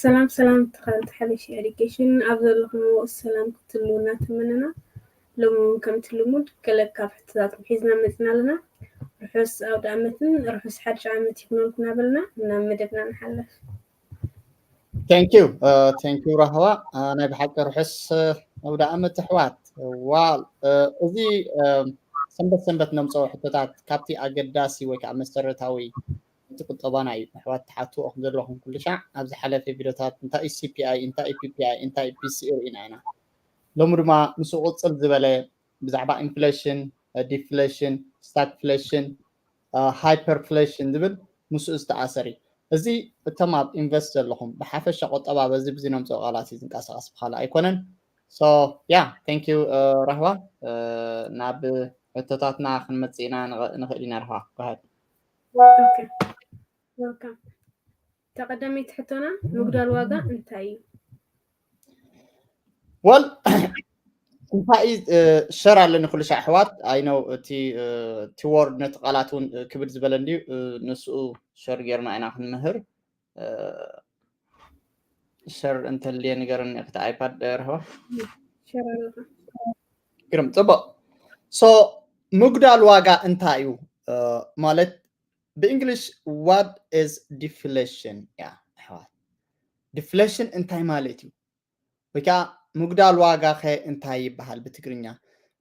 ሰላም ሰላም ተኸታተልቲ ሓበሻ ኤዱኬሽን፣ ኣብ ዘለኹምዎ ሰላም ክትህልዉ እናተመነና፣ ሎሚ እውን ከምቲ ልሙድ ገለ ካብ ሕቶታትኩም ሒዝና መፂና ኣለና። ርሑስ ኣውደ ዓመትን ርሑስ ሓድሽ ዓመት ይኹነልኩም እናበልና ናብ መደብና ንሓልፍ። Thank you, thank you ራህዋ። ናይ ብሓቂ ርሑስ ኣውደ ዓመት ኣሕዋት። ዋል እዚ ሰንበት ሰንበት ነምፅኦ ሕቶታት ካብቲ ኣገዳሲ ወይ ከዓ መሰረታዊ እቲ ቁጠባና እዩ። ኣሕዋት ትሓትዎ ከም ዘለኹም ኩሉ ሻዕ ኣብ ዝሓለፈ ቪዲዮታት እንታይ እዩ CPI፣ እንታይ እዩ PPI፣ እንታይ እዩ PCE ርኢና ኢና። ሎሚ ድማ ምስ ቅፅል ዝበለ ብዛዕባ ኢንፍሌሽን፣ ዲፍሌሽን፣ ስታግፍሌሽን፣ ሃይፐርፍሌሽን ዝብል ምስኡ ዝተኣሰር እዩ። እዚ እቶም ኣብ ኢንቨስት ዘለኹም ብሓፈሻ ቁጠባ በዚ ብዚ ነምፅኦ ቃላት እዩ ዝንቀሳቐስ ብካልእ ኣይኮነን። So yeah, thank you ራህዋ። ናብ ሕቶታትና ክንመፅእ ኢና ንኽእል ኢና። ራህዋ go ahead። እታ ቀዳመይቲ ሕቶና ምጉዳል ዋጋ እንታይ እዩ? Well እንታይ ሸር ኣለኒ ኩሉ ሻዕ ኣሕዋት። I know እቲ እቲ word ነቲ ቃላት እውን ክብድ ዝበለ እንድዩ። ንስኡ ሸር ጌርና ኢና ክንምህር። ሸር እንተልየ ንገረኒ እቲ ኣይፓድ ራህዋ። ሸር ኣለካ። ግርም፣ ፅቡቅ። So ምጉዳል ዋጋ እንታይ እዩ ማለት ብእንግሊሽ what is deflation? ያ ኣሕዋት፣ ዲፍሌሽን እንታይ ማለት እዩ? ወይ ከዓ ምጉዳል ዋጋ ከ እንታይ ይበሃል ብትግርኛ?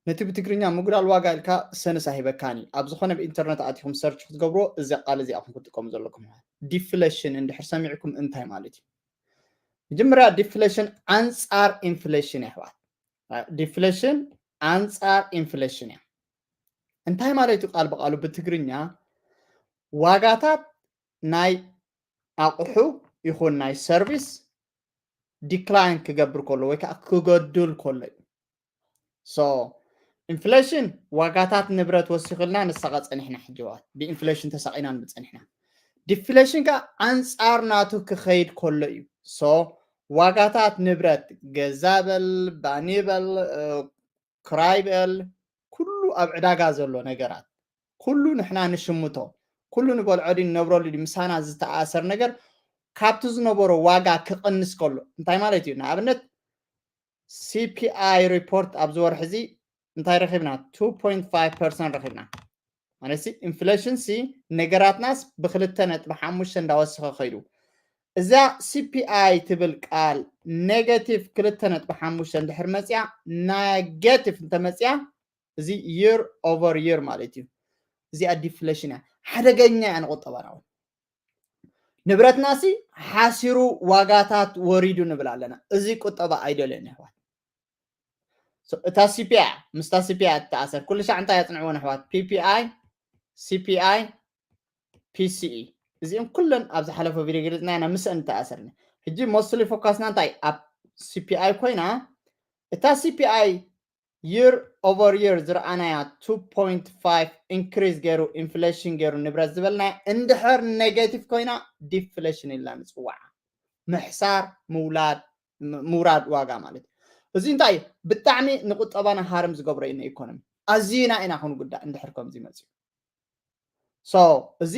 ነቲ ብትግርኛ ምጉዳል ዋጋ ኢልካ ሰንስ ኣይበካን እዩ። ኣብ ዝኾነ ብኢንተርነት ኣቲኹም ሰርች ክትገብርዎ እዚ ቃል እዚ ኢኹም ክትጥቀሙ ዘለኩም። ዲፍሌሽን እንድሕር ሰሚዕኩም እንታይ ማለት እዩ? መጀመርያ ዲፍሌሽን ኣንፃር ኢንፍሌሽን ኣሕዋት። ዲፍሌሽን ኣንፃር ኢንፍሌሽን እያ። እንታይ ማለት እዩ ቃል ብቃሉ ብትግርኛ? ዋጋታት ናይ ኣቑሑ ይኹን ናይ ሰርቪስ ዲክላይን ክገብር ከሎ ወይ ከዓ ክገድል ከሎ እዩ። So ኢንፍሌሽን ዋጋታት ንብረት ወሲኹልና ንሳቐ ፀኒሕና ሕጂ እዋን ብኢንፍሌሽን ተሳቒና ንብል ፀኒሕና። ዲፍሌሽን ከዓ ኣንፃር ናቱ ክኸይድ ከሎ እዩ። So ዋጋታት ንብረት ገዛ በል ባኒ በል ክራይ በል ኩሉ ኣብ ዕዳጋ ዘሎ ነገራት ኩሉ ንሕና ንሽምቶ ኩሉ ንበልዖ ድዩ ንነብረሉ ድዩ ምሳና ዝተኣሰር ነገር ካብቲ ዝነበሮ ዋጋ ክቕንስ ከሎ እንታይ ማለት እዩ? ንኣብነት CPI ሪፖርት ኣብዚ ወርሒ እዚ እንታይ ረኺብና? two point five percent ረኺብና። ማለት ኢንፍሌሽን ሲ ነገራትናስ ብክልተ ነጥቢ ሓሙሽተ እንዳወሰኸ ከይዱ እዛ CPI ትብል ቃል ኔጋቲቭ ክልተ ነጥቢ ሓሙሽተ እንድሕር መፅያ ናጋቲቭ እንተመፅያ እዚ year over year ማለት እዩ። እዚኣ ዲፍሌሽን እያ። ሓደገኛ እያ ንቁጠባና እውን። ንብረትና ሲ ሓሲሩ ዋጋታት ወሪዱ ንብል ኣለና። እዚ ቁጠባ ኣይደልዮን ኣሕዋት። እታ CPI ምስታ CPI ትተኣሰር ኩሉ ሻዕ እንታይ ኣፅንዕወን ኣሕዋት? PPI፣ CPI፣ PCE እዚኦም ኩለን ኣብ ዝሓለፈ ቪዲዮ ገሊፅና ኢና ምስአን ተኣሰርኒ። ሕጂ ሞስትሊ ፎካስና እንታይ ኣብ CPI ኮይና እታ CPI year over year ዝረኣናያ two point five increase ገይሩ ኢንፍሌሽን ገይሩ ንብረት ዝበልናያ እንድሕር ኔጋቲቭ ኮይና ዲፍሌሽን ኢልና ንፅዋዓ። ምሕሳር ምውላድ ምውራድ ዋጋ ማለት እዩ። እዚ እንታይ እዩ? ብጣዕሚ ንቁጠባና ሃርም ዝገብሮ እዩ ንኢኮኖሚ። ኣዝዩና ኢና ክንጉዳእ እንድሕር ከምዚ መፅዩ። So እዚ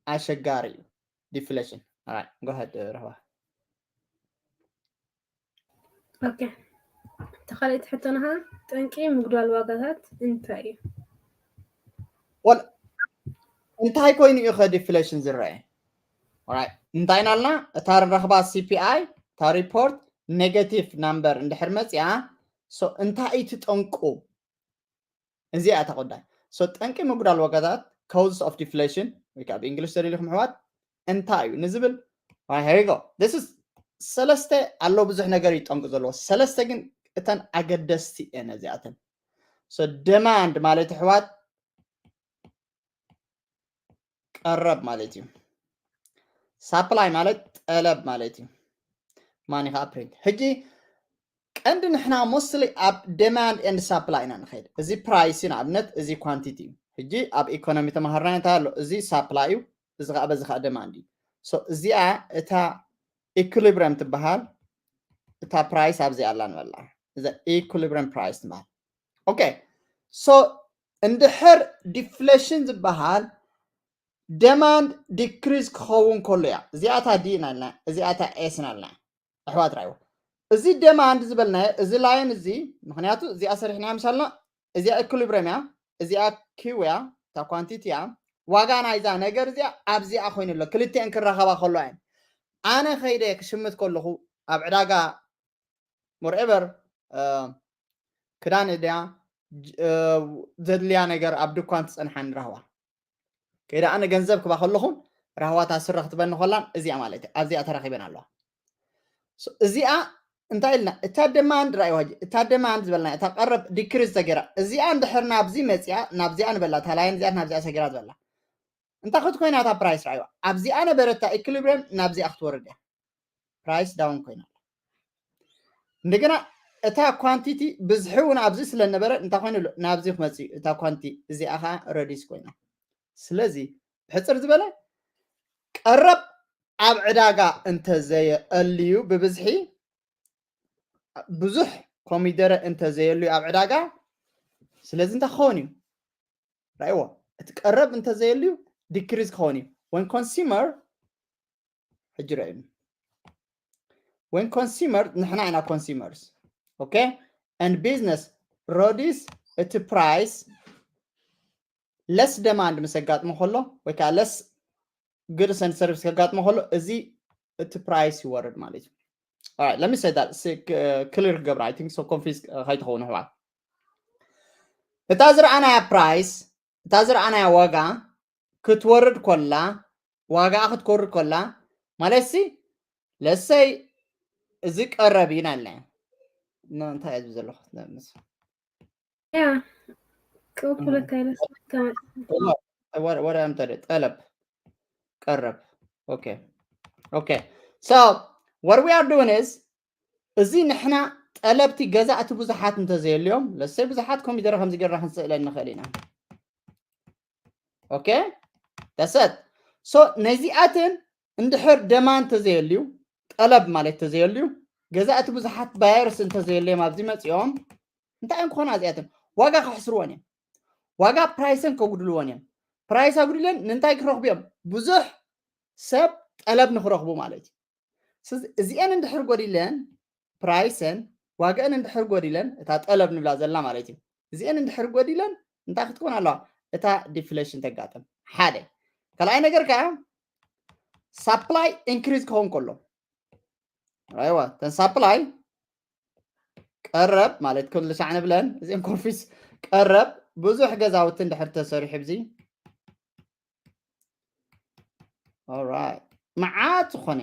ኣሸጋሪ እዩ። ዲፍሌሽን። Alright, go ahead ራህዋ። ኦኬ፣ ተኻልእቲ ሕቶና ኸዓ ጠንቂ ምጉዳል ዋጋታት እንታይ እዩ? Well እንታይ ኮይኑ እዩ ከ ዲፍሌሽን ዝረአ? Alright እንታይ ኢና ኣልና? እታ ንረኽባ CPI እታ ሪፖርት ኔጋቲቭ ናምበር እንድሕር መፅያ so እንታይ እዩ እቲ ጠንቁ? እዚኣ እታ ጉዳይ። So ጠንቂ ምጉዳል ዋጋታት causes of deflation ወይ ከዓ ብእንግሊሽ ተደሊኹም ኣሕዋት እንታይ እዩ ንዝብል? Here you go. This is ሰለስተ ኣሎ ብዙሕ ነገር እዩ ጠንቂ ዘለዎ። ሰለስተ ግን እተን ኣገደስቲ እየን እዚኣተን። So demand ማለት ኣሕዋት ቀረብ ማለት እዩ። ሳፕላይ ማለት ጠለብ ማለት እዩ። ማኒ ከዓ ፕሪንት። ሕጂ ቀንዲ ንሕና mostly ኣብ demand and supply ኢና ንኸይድ። እዚ ፕራይስ እዩ ንኣብነት፣ እዚ ኳንቲቲ እዩ። ሕጂ ኣብ ኢኮኖሚ ተማሃርና እንታይ ኣሎ? እዚ ሳፕላይ እዩ፣ እዚ ከዓ በዚ ከዓ demand እዩ። So እዚኣ እታ ኢኩሊብሪየም ትበሃል። እታ ፕራይስ ኣብዚኣ ኣላ ንበላ። እዛ ኢኩሊብሪየም ፕራይስ ትበሃል። ኦኬ so እንድሕር ዲፍሌሽን ዝበሃል demand decrease ክኸውን ከሎ እያ። እዚኣታ ዲ ኢና ኣልና፣ እዚኣታ ኤስ ኢና ኣልና። ኣሕዋት ራይዎ እዚ demand ዝበልናዮ እዚ line እዚ ምክንያቱ እዚኣ ሰሪሕና ምሳልና እዚኣ equilibrium እያ እዚኣ Q እያ እታ quantity እያ ዋጋ ናይዛ ነገር እዚኣ ኣብዚኣ ኮይኑ ኣሎ ክልቲአን ክራኸባ ከሎ እየን ኣነ ከይደ ክሽምት ከለኹ ኣብ ዕዳጋ whatever ክዳን እድያ ዘድልያ ነገር ኣብ ድኳን ትፀንሓኒ ራህዋ ከይዳ ኣነ ገንዘብ ክባ ከለኹን ራህዋ እታ ስረ ክትበኒ ከላን እዚኣ ማለት እዩ ኣብዚኣ ተራኺበን ኣለዋ እዚኣ እንታይ ኢልና እታ demand ራእይ ዋጅ እታ demand ዝበልና እታ ቀረብ decrease ተገይራ እዚኣ እንድሕር ናብዚ መፅያ ናብዚኣ ንበላ እታ line እዚኣ ናብዚኣ ሰጊራ ዝበላ እንታይ ክትኮይና እታ price ራእይዋ ኣብዚኣ ነበረ እታ equilibrium ናብዚኣ ክትወርድ እያ price down ኮይና እንደገና እታ quantity ብዝሒ እውን ኣብዚ ስለ ነበረ እንታይ ኮይኑ ኣሎ ናብዚ ክመፅእ እዩ እታ quantity እዚኣ ከዓ reduce ኮይና ስለዚ ብሕፅር ዝበለ ቀረብ ኣብ ዕዳጋ እንተዘየእልዩ ብብዝሒ ብዙሕ ኮሚደረ እንተዘየልዩ ኣብ ዕዳጋ ስለዚ እንታይ ክኸውን እዩ ራይዎ እቲ ቀረብ እንተዘየልዩ decrease ክኸውን እዩ when consumer ሕጂ ርኣዩ when consumer ንሕና ኢና consumers okay and business reduce እቲ price less demand ምስ ኣጋጥሞ ከሎ ወይ ከዓ less goods and service ከጋጥሞ ከሎ እዚ እቲ price ይወርድ ማለት እዩ let me say that clear ክገብር I think so confuse ከይትኸውን ኣሕዋት እታ ዝረኣናያ price እታ ዝረኣናያ ዋጋ ክትወርድ ኮላ ዋጋኣ ክትኮርድ ኮላ ማለት ሲ ለሰይ እዚ ቀረብ ኢና ኣለና እንታይ እየ ዘለኹ Yeah. Go pull a kind of what I'm telling ጠለብ ቀረብ okay okay so what we are doing is እዚ ንሕና ጠለብቲ ገዛእቲ ብዙሓት እንተዘየልዮም ለሰይ ብዙሓት ኮሚደረ ከምዚ ገርና ክንስእለን ንኽእል ኢና okay that's it so ነዚኣትን እንድሕር demand ተዘየልዩ ጠለብ ማለት ተዘየልዩ ገዛእቲ ብዙሓት buyers እንተዘየልዮም ኣብዚ መፂኦም እንታይ እዮም ክኾና እዚኣትን ዋጋ ከሕስርወን እዮም ዋጋ price ን ከጉድልወን እዮም price ኣጉድለን ንምንታይ ክረኽቡ እዮም ብዙሕ ሰብ ጠለብ ንክረኽቡ ማለት እዩ እዚአን እንድሕር ጎዲለን price ን ዋጋአን እንድሕር ጎዲለን እታ ጠለብ ንብላ ዘለና ማለት እዩ እዚአን እንድሕር ጎዲለን እንታይ ክትኮን ኣለዋ እታ deflation ተጋጥም ሓደ ካልኣይ ነገር ከዓ supply increase ክኸውን ከሎ ኣይዋ ተን supply ቀረብ ማለት ኩሉ ሻዕ ንብለን እዚአን confuse ቀረብ ብዙሕ ገዛውቲ እንድሕር ተሰሪሑ ብዚ alright መዓት ዝኾነ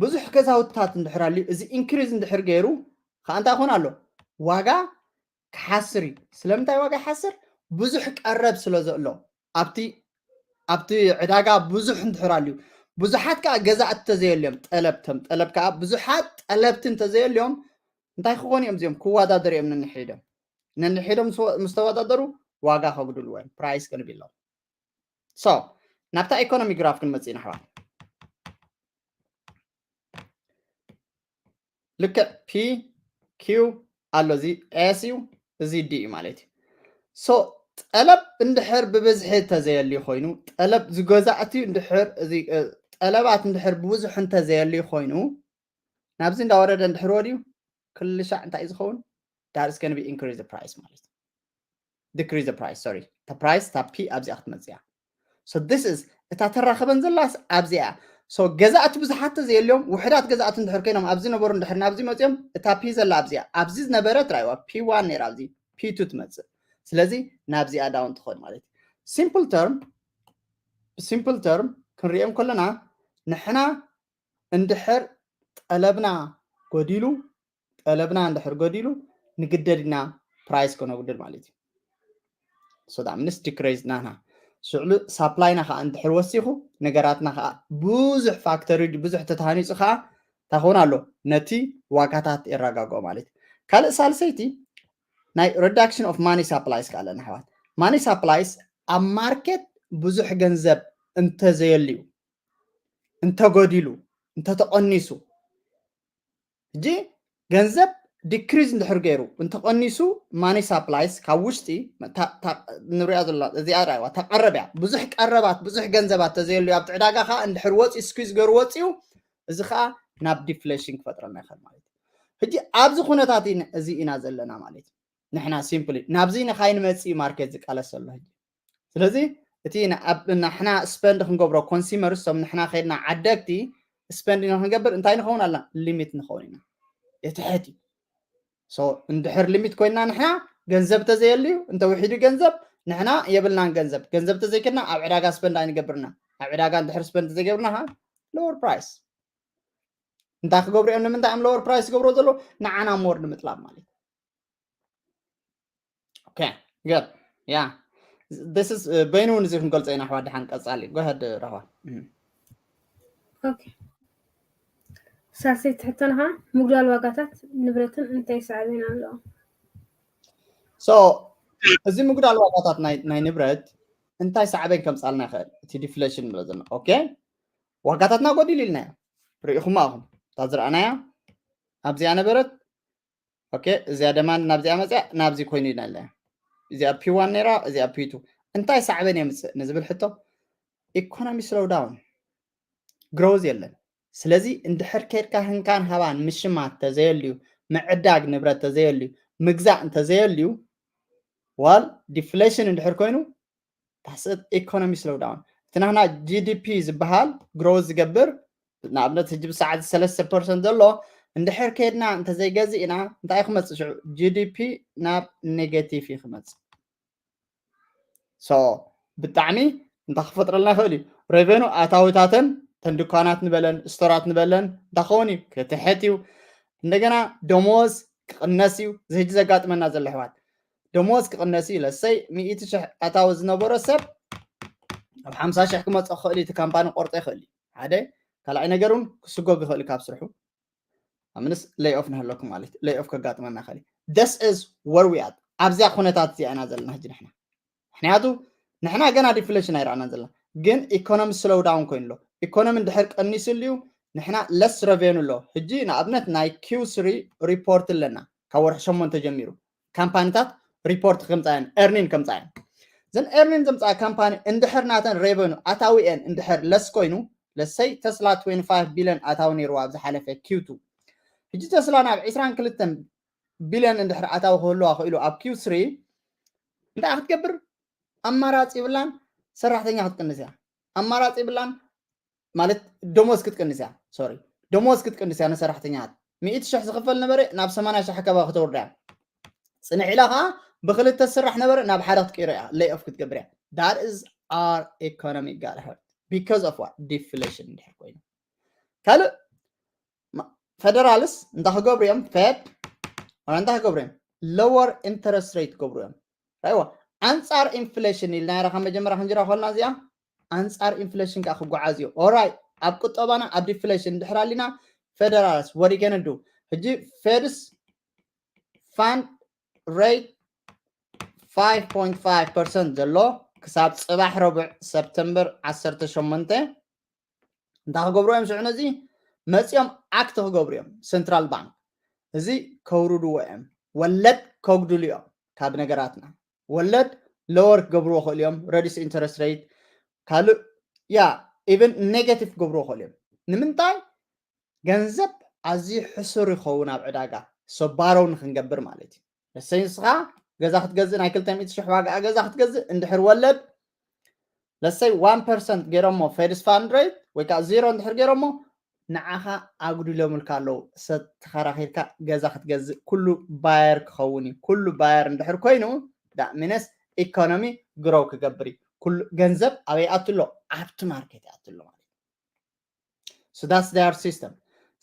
ብዙሕ ገዛውትታት እንድሕር ኣልዩ እዚ increase እንድሕር ገይሩ ከዓ እንታይ ይኾን ኣሎ ዋጋ ክሓስር እዩ ስለምንታይ ዋጋ ይሓስር ብዙሕ ቀረብ ስለ ዘሎ ኣብቲ ኣብቲ ዕዳጋ ብዙሕ እንድሕር ኣልዩ ብዙሓት ከዓ ገዛእቲ ተዘየልዮም ጠለብቶም ጠለብ ከዓ ብዙሓት ጠለብቲ እንተዘየልዮም እንታይ ክኾኑ እዮም እዚኦም ክወዳደሩ እዮም ነንሕድም ነንሕድም ምስ ተወዳደሩ ዋጋ ከጉድልዎ እዮም price ክንብል ኣለዎ so ናብታ economy graph ክንመፅእ ኢና ኣሕዋት ልክዕ P Q ኣሎ እዚ S እዩ እዚ D እዩ ማለት እዩ so ጠለብ እንድሕር ብብዝሒ እንተዘየልዩ ኮይኑ ጠለብ ዝገዛእቲ እንድሕር እዚ ጠለባት እንድሕር ብብዙሕ እንተዘየልዩ ኮይኑ ናብዚ እንዳወረደ እንድሕር ወድዩ ክልሻዕ እንታይ እዩ ዝኸውን that is going to be increase the price ማለት እዩ decrease the price sorry the price እታ P ኣብዚኣ ክትመፅእ እያ so this is እታ ተራኸበን ዘላስ ኣብዚኣ so ገዛእቲ ብዙሓት ተዘየልዮም ውሕዳት ገዛእቲ እንድሕር ኮይኖም ኣብዚ ነበሩ እንድሕር ናብዚ መፅኦም እታ P ዘላ ኣብዚኣ ኣብዚ ዝነበረት ራይዋ P one ነይራ ኣብዚ P two ትመፅእ ስለዚ ናብዚኣ down ትኾን ማለት እዩ simple term simple term ክንሪኦም ከለና ንሕና እንድሕር ጠለብና ጎዲሉ ጠለብና እንድሕር ጎዲሉ ንግደድ ኢና price ከነጉድል ማለት እዩ so that means decrease ናና ሽዕሉ supply ና ከዓ እንድሕር ወሲኹ ነገራትና ከዓ ብዙሕ factor ብዙሕ ተተሃኒፁ ከዓ እንታይ ክኸውን ኣሎ ነቲ ዋጋታት የረጋግኦ ማለት እዩ ካልእ ሳልሰይቲ ናይ reduction of money supplies ከዓ ኣለና ኣሕዋት money supplies ኣብ market ብዙሕ ገንዘብ እንተዘየልዩ እንተጎዲሉ እንተተቐኒሱ ሕጂ ገንዘብ ዲክሪዝ እንድሕር ገይሩ እንተቐኒሱ ማኒ ሳፕላይስ ካብ ውሽጢ ንሪኣ ዘሎ እዚኣ ራይዋ ተቐረብ እያ። ብዙሕ ቀረባት ብዙሕ ገንዘባት ተዘየሉ ኣብቲ ዕዳጋ ከዓ እንድሕር ወፂ ስኩዝ ገይሩ ወፂኡ እዚ ከዓ ናብ ዲፍሌሽን ክፈጥረና ይኽእል ማለት እዩ። ሕጂ ኣብዚ ኩነታት እዚ ኢና ዘለና ማለት እዩ። ንሕና ሲምፕሊ ናብዚ ንካይንመፅእ ማርኬት ዝቃለስ ዘሎ ሕጂ። ስለዚ እቲ ንሕና ስፐንድ ክንገብሮ ኮንሱመርስ ቶም ንሕና ከይድና ዓደግቲ ስፐንድ ንክንገብር እንታይ ንኸውን ኣላ ሊሚት ንኸውን ኢና። እቲ ሕቲ እንድሕር ሊሚት ኮይና ንሕና ገንዘብ ተዘየልዩ እንተውሒዱ ገንዘብ ንሕና የብልናን ገንዘብ ገንዘብ ተዘይክድና ኣብ ዕዳጋ ስፐንድ ኣይንገብርና። ኣብ ዕዳጋ እንድሕር ስፐንድ ተዘይገብርና ከዓ ሎወር ፕራይስ እንታይ ክገብሩ እዮም? ንምንታይ እዮም ሎወር ፕራይስ ዝገብሮ ዘሎ? ንዓና ሞር ንምጥላብ ማለት እዩ። ኦኬ ገድ ያ this is በይኑ እውን እዚ ክንገልጾ ኢና። ኣሕዋት ደሓን ቀጻሊ ጎሀድ ረዋ ኦኬ ሳልሰይቲ ሕቶና ከዓ ምጉዳል ዋጋታት ንብረትን እንታይ ሳዕቤን ኣለዎ? so እዚ ምጉዳል ዋጋታት ናይ ንብረት እንታይ ሳዕቤን ከምጻልና ይኽእል? እቲ ዲፍሌሽን ንብሎ ዘለና ኦኬ ዋጋታትና ጎዲሉ ኢልናዮ ርኢኹማ ኢኹም እታ ዝረኣናያ ኣብዚኣ ነበረት ኦኬ እዚኣ ደማንድ ናብዚኣ መፅያ ናብዚ ኮይኑ ኢና ኣለና እዚኣ ፒ ዋን ነይራ እዚኣ ፒ ቱ እንታይ ሳዕበን የምፅእ ንዝብል ሕቶ ኢኮኖሚ ስሎው ዳውን ግሮዝ የለን ስለዚ እንድሕር ከድካ ህንካን ሃባን ምሽማት ተዘየልዩ ምዕዳግ ንብረት ተዘየልዩ ምግዛእ እንተዘየልዩ ዋል ዲፍሌሽን እንድሕር ኮይኑ ታስእት ኢኮኖሚ ስሎው ዳውን እቲ ናህና ጂ ዲ ፒ ዝበሃል ግሮዝ ዝገብር ንኣብነት ሕጂ ብሰዓት ሰለስተ ፐርሰንት ዘሎ እንድሕር ከድና እንተዘይገዚእና እንታይ ክመፅእ ሽዑ ጂ ዲ ፒ ናብ ኔጌቲቭ እዩ ክመፅእ so ብጣዕሚ እንታይ ክፈጥረልና ይኽእል እዩ ሬቨኑ ኣታዊታተን ተን ድኳናት ንበለን ስቶራት ንበለን እንታይ ክኸውን እዩ ክትሕት እዩ እንደገና ደሞዝ ክቕነስ እዩ እዚ ሕጂ ዘጋጥመና ዘሎ ኣሕዋት ደሞዝ ክቕነስ እዩ ለሰይ ሚእቲ ሽሕ ኣታዊ ዝነበሮ ሰብ ኣብ ሓምሳ ሽሕ ክመፅእ ክኽእል እዩ እቲ ካምፓኒ ቆርጦ ይኽእል እዩ ሓደ ካልኣይ ነገር እውን ክስጎግ ይኽእል ካብ ስርሑ ኣምንስ ሌይ ኦፍ ንህለኩም ማለት ሌይ ኦፍ ከጋጥመና ይኽእል እዩ this is where we are ኣብዚኣ ኩነታት እዚኣ ኢና ዘለና ሕጂ ንሕና ምክንያቱ ንሕና ገና ዲፍሌሽን ኣይረኣናን ዘለና ግን ኢኮኖሚ ስሎው ዳውን ኮይኑ ኣሎ ኢኮኖሚ እንድሕር ቀኒስሉ እዩ ንሕና ለስ ረቬኑ ኣሎ ሕጂ ንኣብነት ናይ ኪው ስሪ ሪፖርት ኣለና ካብ ወርሒ ሸሞንተ ጀሚሩ ካምፓኒታት ሪፖርት ከምፃየን ኤርኒን ከምፃየን ዘን ኤርኒን ዘምፃ ካምፓኒ እንድሕር ናተን ሬቨኑ ኣታዊአን እንድሕር ለስ ኮይኑ ለሰይ ተስላ ትዌንቲ ፋይቭ ቢልዮን ኣታዊ ነይርዋ ኣብ ዝሓለፈ ኪው ቱ ሕጂ ተስላ ናብ ዕስራን ክልተን ቢልዮን እንድሕር ኣታዊ ክህልዋ ክኢሉ ኣብ ኪው ስሪ እንታይ ክትገብር ኣማራፂ ይብላን ሰራሕተኛ ክትቅንስ እያ ኣማራፂ ይብላን ማለት ደሞዝ ክትቅንስ እያ ሶሪ ደሞዝ ክትቅንስ እያ ንሰራሕተኛታት ሚእቲ ሽሕ ዝኽፈል ነበረ ናብ ሰማንያ ሽሕ ኣከባቢ ክተውርዳ እያ ፅንሕ ኢላ ከዓ ብክልተ ዝስራሕ ነበረ ናብ ሓደ ክትቀይሮ እያ ሌይ ኦፍ ክትገብር እያ that is our economy got hurt because of what deflation እንድሕር ኮይኑ ካልእ ፈደራልስ እንታይ ክገብሩ እዮም ፌድ እንታይ ክገብሩ እዮም lower interest rate ክገብሩ እዮም ራይዋ ኣንፃር ኢንፍሌሽን ኢልና ራ ካብ መጀመርያ ክንጅራ ከልና እዚኣ ኣንፃር ኢንፍሌሽን ከዓ ክጓዓዝ እዩ ኦራይ ኣብ ቁጠባና ኣብ ዲፍሌሽን እንድሕር ኣሊና ፈደራልስ ወሪገንዱ ሕጂ ፌድስ ፋንድ ሬት ፋይቭ ፖይንት ፋይቭ ፐርሰንት ዘሎ ክሳብ ፅባሕ ረቡዕ ሰፕተምበር ዓሰርተ ሸሞንተ እንታይ ክገብሩ እዮም ሽዑ ነዚ መፂኦም ኣክት ክገብሩ እዮም ሰንትራል ባንክ እዚ ከውርድዎ እዮም ወለድ ከጉድሉ እዮም ካብ ነገራትና ወለድ ሎወር ክገብርዎ ክእል እዮም ረዲስ ኢንተረስት ሬት ካልእ ያ ኢቨን ኔጋቲቭ ክገብርዎ ክእል እዮም ንምንታይ ገንዘብ ኣዝዩ ሕሱር ይኸውን ኣብ ዕዳጋ ሰባረው ንክንገብር ማለት እዩ ለሰይ ንስኻ ገዛ ክትገዝእ ናይ ክልተ ሚእቲ ሽሕ ዋጋ ገዛ ክትገዝእ እንድሕር ወለድ ለሰይ ዋን ፐርሰንት ገይሮሞ ፌድስ ፋንድ ሬት ወይ ከዓ ዜሮ እንድሕር ገይሮሞ ንዓኻ ኣጉዲሎምልካ ኣለዉ ሰብ ተኸራኺርካ ገዛ ክትገዝእ ኩሉ ባየር ክኸውን እዩ ኩሉ ባየር እንድሕር ኮይኑ ዳእሚነስ ኢኮኖሚ ግሮው ክገብር እዩ ኩሉ ገንዘብ ኣበይ ኣትሎ ኣብቲ ማርኬት ኣትሎ ማለት so that's their system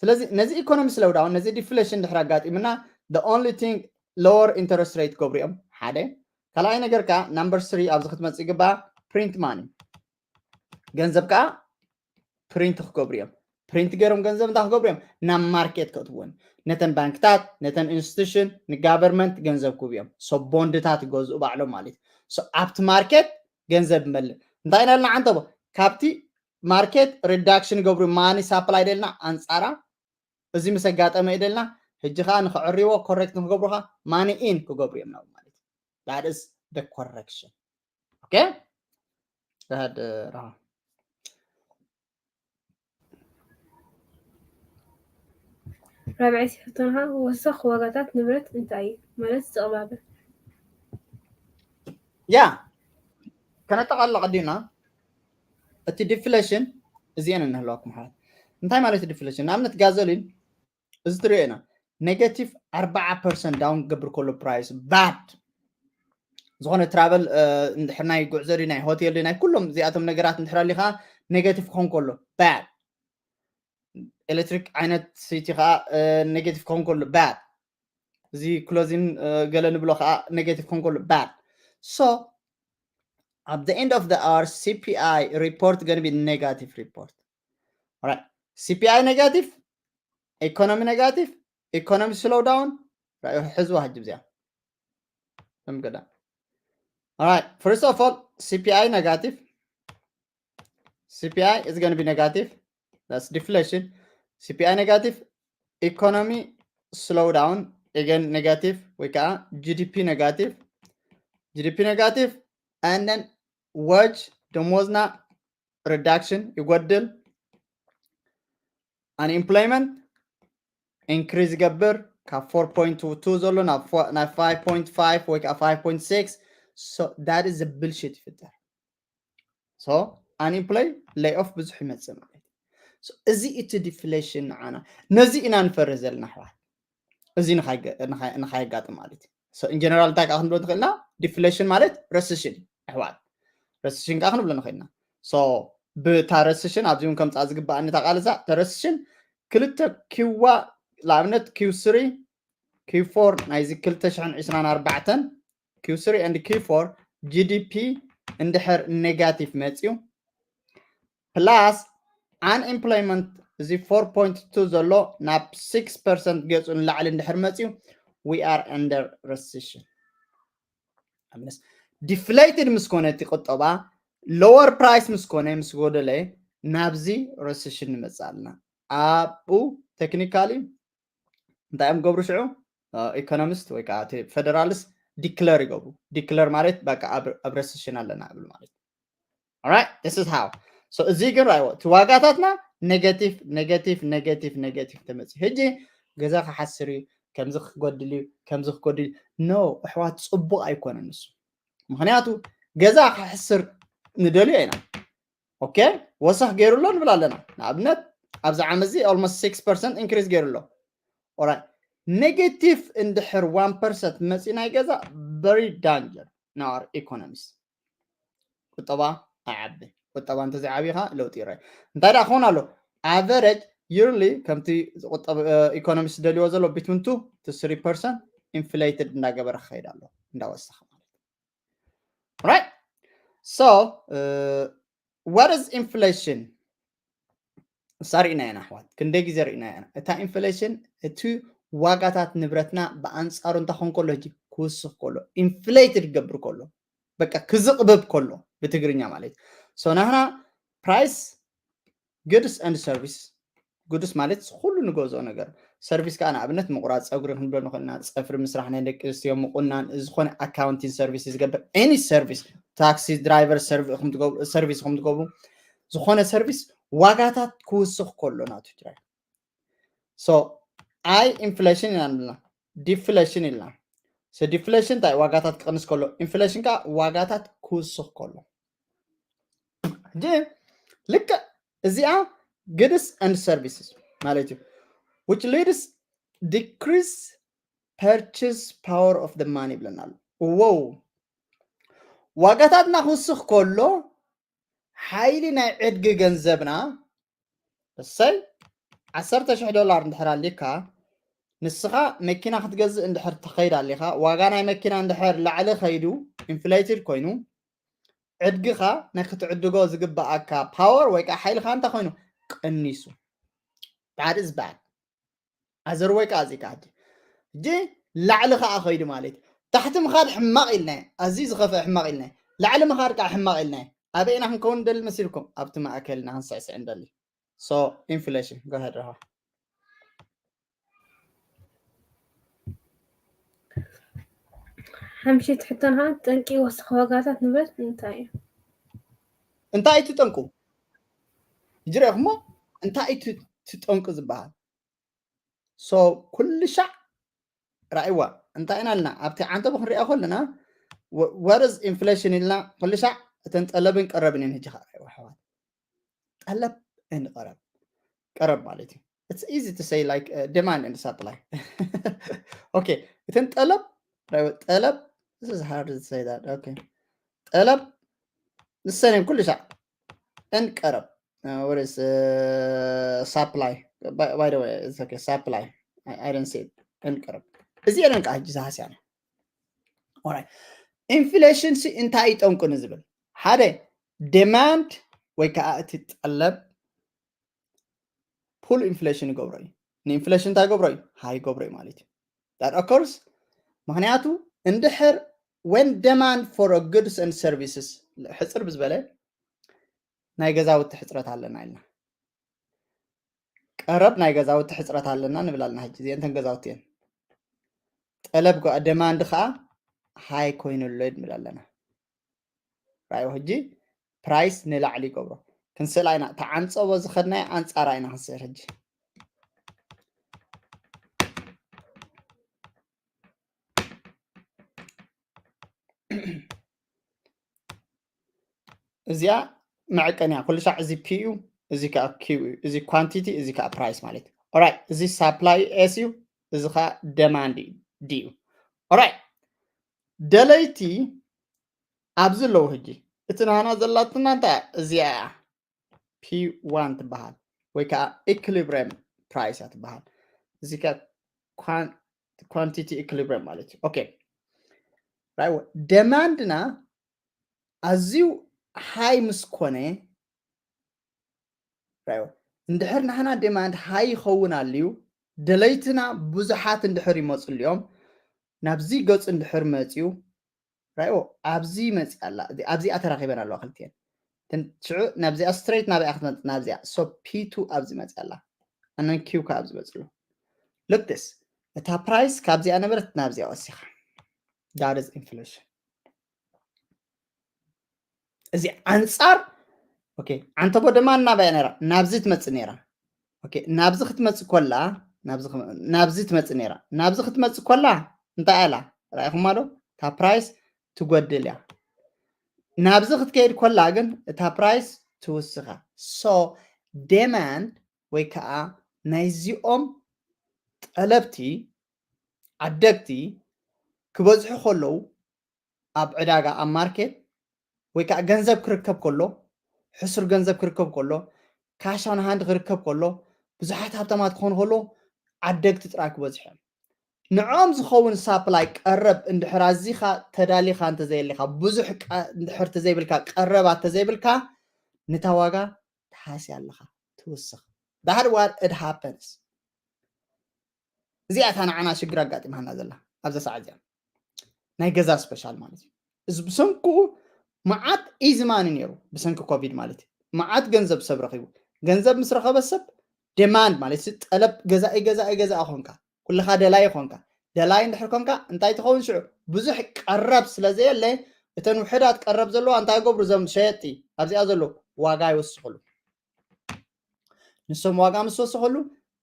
ስለዚ ነዚ ኢኮኖሚ ስሎው ዳውን ነዚ ዲፍሌሽን ድሕር ኣጋጢምና the only thing lower interest rate ክገብሩ እዮም ሓደ ካልኣይ ነገር ከዓ ናምበር ስሪ ኣብዚ ክትመፅእ ይግባእ ፕሪንት ማኒ ገንዘብ ከዓ ፕሪንት ክገብሩ እዮም ፕሪንት ገይሮም ገንዘብ እንታይ ክገብሩ እዮም ናብ ማርኬት ከእትውን ነተን ባንክታት ነተን ኢንስቲቱሽን ንጋቨርንመንት ገንዘብ ክህቡ እዮም so ቦንድታት ይገዝኡ ባዕሎም ማለት እዩ ኣብቲ ማርኬት ገንዘብ ይመልእ እንታይ ኢና ኢልና ዓንተቦ ካብቲ ማርኬት ሪዳክሽን ገብሩ ማኒ ሳፕላይ ደልና ኣንፃራ እዚ ምስ ኣጋጠመ እዩ ደልና ሕጂ ከዓ ንክዕርይዎ correct ንክገብሩ ከዓ money in ክገብሩ እዮም ናብ ማለት እዩ። That is the correction. Okay? Go ahead, uh, Raha. ራብዐይቲ ሕቶና ወሰኽ ዋጋታት ንብረት እንታይ እዩ ማለት ዘቕባበ ያ ከነጠቓልል ቀዲምና እቲ deflation እዚአን እንህልዋኩም ሓላት እንታይ ማለት deflation ንኣብነት ጋዞሊን እዚ ትሪኦ ኢና negative ኣርባዓ percent down ክገብር ከሎ price bad ዝኾነ travel እንድሕር ናይ ጉዕዞ ድዩ ናይ ሆቴል ድዩ ናይ ኩሎም እዚኣቶም ነገራት እንድሕር ኣሊኻ negative ክኾን ከሎ bad electric ዓይነት city ከዓ negative ክኾን ከሎ bad እዚ closing ገለ ንብሎ ከዓ negative ክኾን ከሎ bad so at the end of the hour C P I report gonna be negative report. Alright, C P I negative, economy negative, economy slow down. ሕዝዋ ሕጂ ብዚኣ ከም ገዳ Alright, first of all C P I negative, C P I is going to be negative. That's deflation. C P I negative, economy slow down, again negative ወይ ከዓ G D P negative, G D P negative, and then wage ደሞዝና reduction ይጎድል፣ unemployment increase ይገብር ካብ four point two ዘሎ ናብ five point five ወይ ከዓ five point six so that is bullshit ይፍጠር። So unemploy lay off ብዙሕ ይመፅእ ማለት እዩ። እዚ እቲ deflation ንዓና ነዚ ኢና ንፈርህ ዘለና ኣሕዋት። እዚ ንኻየጋጥም ማለት እዩ። In general እንታይ ከዓ ክንብሎ ንኽእልና deflation ማለት recession ኣሕዋት። Recession ከዓ ክንብሎ ንኽእልና። So ብታ recession ኣብዚ እውን ከምፃ ዝግባኣኒ እታ ቃል እዛ recession ክልተ ኪዋ ንኣብነት Q three Q four ናይዚ ክልተ ሽሕን ዕስራን ኣርባዕተን Q three and Q four G D P እንድሕር negative መፅዩ plus unemployment እዚ four point two ዘሎ ናብ six percent ገፁ ንላዕሊ እንድሕር መፅዩ we are under recession። Deflated ምስ ኮነ እቲ ቁጠባ lower price ምስ ኮነ ምስ ጎደለ ናብዚ recession ንመፅእ ኣለና። ኣብኡ technically እንታይ እዮም ገብሩ ሽዑ economist ወይ ከዓ federalist declare ይገብሩ። Declare ማለት በቃ ኣብ recession ኣለና ይብል ማለት Alright, this is how. So እዚ ግን ራይዎ እቲ ዋጋታትና negative negative negative negative ተመፅእ ሕጂ ገዛ ክሓስር እዩ ከምዚ ክጎድል እዩ ከምዚ ክጎድል እዩ no ኣሕዋት ፅቡቅ ኣይኮነን ንሱ ምክንያቱ ገዛ ክሕስር ንደልዮ ኢና okay ወሰኽ ገይሩ ኣሎ ንብል ኣለና ንኣብነት ኣብዚ ዓመት እዚ almost six percent increase ገይሩ ኣሎ Alright, negative እንድሕር one percent መፂ ናይ ገዛ very danger in our economies ቁጠባ ኣይዓቢ ቁጠባ እንተዘይዓቢኻ ለውጢ ይረኣይ እንታይ ደኣ ክኸውን ኣሎ average yearly ከምቲ economist ደልዎ ዘሎ between two to three percent inflated እንዳገበረ ክኸይድ ኣሎ እንዳወሰኸ ማለት right so uh, what is inflation እሳ ርኢና ኢና ኣሕዋት ክንደይ ግዜ ርኢና ኢና እታ inflation እቲ ዋጋታት ንብረትና ብኣንፃሩ እንታይ ኾን ከሎ ሕጂ ክውስኽ ከሎ inflated ክገብር ከሎ በቃ ክዝቕብብ ከሎ ብትግርኛ ማለት so ናህና price goods and service goods ማለት ኩሉ ንገዝኦ ነገር service ከዓ ንኣብነት ምቁራፅ ፀጉሪ ክንብሎ ንኽእልና ፀፍሪ ምስራሕ ናይ ደቂ ኣንስትዮ ምቁናን ዝኾነ accounting service ዝገብር any service taxi driver service ከም ትገብሩ ዝኾነ service ዋጋታት ክውስኽ ከሎ ናቱ ትራይ so I inflation ኢና ንብልና deflation ኢልና so deflation እንታይ ዋጋታት ክቕንስ ከሎ inflation ከዓ ዋጋታት ክውስኽ ከሎ ሕጂ ልክዕ እዚኣ goods and services ማለት እዩ which leads decrease purchase power of the money ይብለና ኣሎ wow ዋጋታትና ክውስኽ ከሎ ሓይሊ ናይ ዕድጊ ገንዘብና እሰይ ዓሰርተ ሽሕ ዶላር እንድሕር ኣሊካ ንስኻ መኪና ክትገዝእ እንድሕር ትኸይድ ኣሊኻ ዋጋ ናይ መኪና እንድሕር ላዕሊ ኸይዱ inflated ኮይኑ ዕድግኻ ናይ ክትዕድጎ ዝግበኣካ power ወይ ከዓ ሓይልኻ እንታይ ኮይኑ ቀኒሱ bad is bad ኣዘር ወይ ከዓ እዚ ከዓ ሕጂ ላዕሊ ከዓ ኸይዱ ማለት እዩ ታሕቲ ምኻድ ሕማቕ ኢልና ኣዝዩ ዝኸፍአ ሕማቕ ኢልና ላዕሊ ምኻድ ከዓ ሕማቕ ኢልና ኣበይና ክንከውን ንደሊ መሲልኩም ኣብቲ ማእከል ኢና ክንስዕስዕ ንደሊ so inflation go ahead ረሃ ሓምሽት ሕቶን ከዓ ጠንቂ ወሰኽ ዋጋታት ንብረት እንታይ እዩ? እንታይ እዩ እቲ ጠንቁ? ሕጂ ርኢኹሞ እንታይ እዩ እቲ ጠንቁ ዝበሃል? So ኩሉ ሻዕ ራእይዋ እንታይ ኢና ኢልና ኣብቲ ዓንተቦ ክንሪኣ ከለና what is inflation ኢልና ኩሉ ሻዕ እተን ጠለብን ቀረብን እየን። ሕጂ ከዓ ራእይዋ ኣሕዋት ጠለብ and ቀረብ ቀረብ ማለት እዩ። It's easy to say like uh, demand and supply. Okay እተን ጠለብ ራእይዋ ጠለብ this is hard to say that okay ጠለብ ንሰን እየን ኩሉ ሻዕ and ቀረብ uh, what is uh, supply by, by the way it's okay supply I, I don't see it and ቀረብ እዚኤን እየን ከዓ ሕጂ ዝሃስያና። Alright inflation ሲ እንታይ እዩ ጠንቁ ንዝብል ሓደ demand ወይ ከዓ እቲ ጠለብ pull inflation ይገብሮ እዩ። ን inflation እንታይ ይገብሮ እዩ? High ይገብሮ እዩ ማለት እዩ። That occurs ምክንያቱ እንድሕር when demand for a goods and services ሕፅር ብዝበለ ናይ ገዛውቲ ሕፅረት ኣለና ኢልና ቀረብ ናይ ገዛውቲ ሕፅረት ኣለና ንብል ኣለና። ሕጂ እዚአን እተን ገዛውቲ እየን። ጠለብ demand ከዓ high ኮይኑ ኣሎ ንብል ኣለና። ራእዩ ሕጂ price ንላዕሊ ይገብሮ። ክንስእላ ኢና። ተዓንፀቦ ዝኸድናዮ ኣንፃራ ኢና ክንስእል ሕጂ። እዚኣ መዐቀንያ ኩሉ ሻዕ እዚ P እዩ፣ እዚ ከዓ Q እዩ፣ እዚ quantity፣ እዚ ከዓ price ማለት እዩ። Alright እዚ supply S እዩ፣ እዚ ከዓ demand D እዩ። Alright ደለይቲ ኣብዚ ኣለዉ። ሕጂ እቲ ናህና ዘላትና እንታይ እዚኣ እያ P one ትበሃል ወይ ከዓ equilibrium price እያ ትበሃል። እዚ ከዓ quantity equilibrium ማለት እዩ። Okay demand ና ኣዝዩ high ምስ ኮነ ራዮ እንድሕር ናህና demand high ይኸውን ኣልዩ ደለይትና ብዙሓት እንድሕር ይመፁ ኣልዮም ናብዚ ገፁ እንድሕር መፅዩ ራዮ ኣብዚ መፅያ ኣላ ኣብዚኣ ተራኺበን ኣለዋ ክልትኤን ሽዑ ናብዚኣ straight ናብዚኣ ክትመፅእ ናብዚኣ so P two ኣብዚ መፅያ ኣላ ኣነን Q ከዓ ኣብዚ መፅሉ look this እታ price ካብዚኣ ነበረት ናብዚኣ ወሲኻ that is inflation እዚ ኣንፃር okay ዓንተቦ ድማ ናበያ ነራ ናብዚ ትመፅእ ነራ okay ናብዚ ክትመፅእ ኮላ ናብዚ ትመፅእ ነራ ናብዚ ክትመፅእ ኮላ እንታይ ኣላ ራኢኹማ ዶ እታ price ትጎድል እያ ናብዚ ክትከይድ ኮላ ግን እታ price ትውስኻ so demand ወይ ከዓ ናይዚኦም ጠለብቲ ዓደግቲ ክበዝሑ ከለዉ ኣብ ዕዳጋ ኣብ market ወይ ከዓ ገንዘብ ክርከብ ከሎ ሕሱር ገንዘብ ክርከብ ከሎ cash on hand ክርከብ ከሎ ብዙሓት ሃብታማት ክኾኑ ከሎ ዓደግቲ ጥራይ ክበዝሑ እዮም ንዖም ዝኸውን supply ቀረብ እንድሕር ኣዚኻ ተዳሊኻ እንተዘየሊኻ ብዙሕ እንድሕር ተዘይብልካ ቀረባት ተዘይብልካ ነታ ዋጋ ትሃስያ ኣለኻ ትውስኽ that what it happens እዚኣ እታ ንዓና ሽግር ኣጋጢማና ዘላ ኣብዛ ሰዓት እዚኣ ናይ ገዛ special ማለት እዩ እዚ ብሰንክኡ መዓት easy money ነይሩ ብሰንኪ ኮቪድ ማለት እዩ መዓት ገንዘብ ሰብ ረኺቡ ገንዘብ ምስ ረኸበ ሰብ demand ማለት እዩ ጠለብ ገዛኢ ገዛኢ ገዛኢ ኮንካ ኩልኻ ደላይ ኮንካ ደላይ እንድሕር ኮንካ እንታይ ትኸውን ሽዑ ብዙሕ ቀረብ ስለ ዘየለ እተን ውሕዳት ቀረብ ዘለዋ እንታይ ገብሩ ዘም ሸየጥቲ ኣብዚኣ ዘለዉ ዋጋ ይወስኽሉ ንሶም ዋጋ ምስ ወሰኸሉ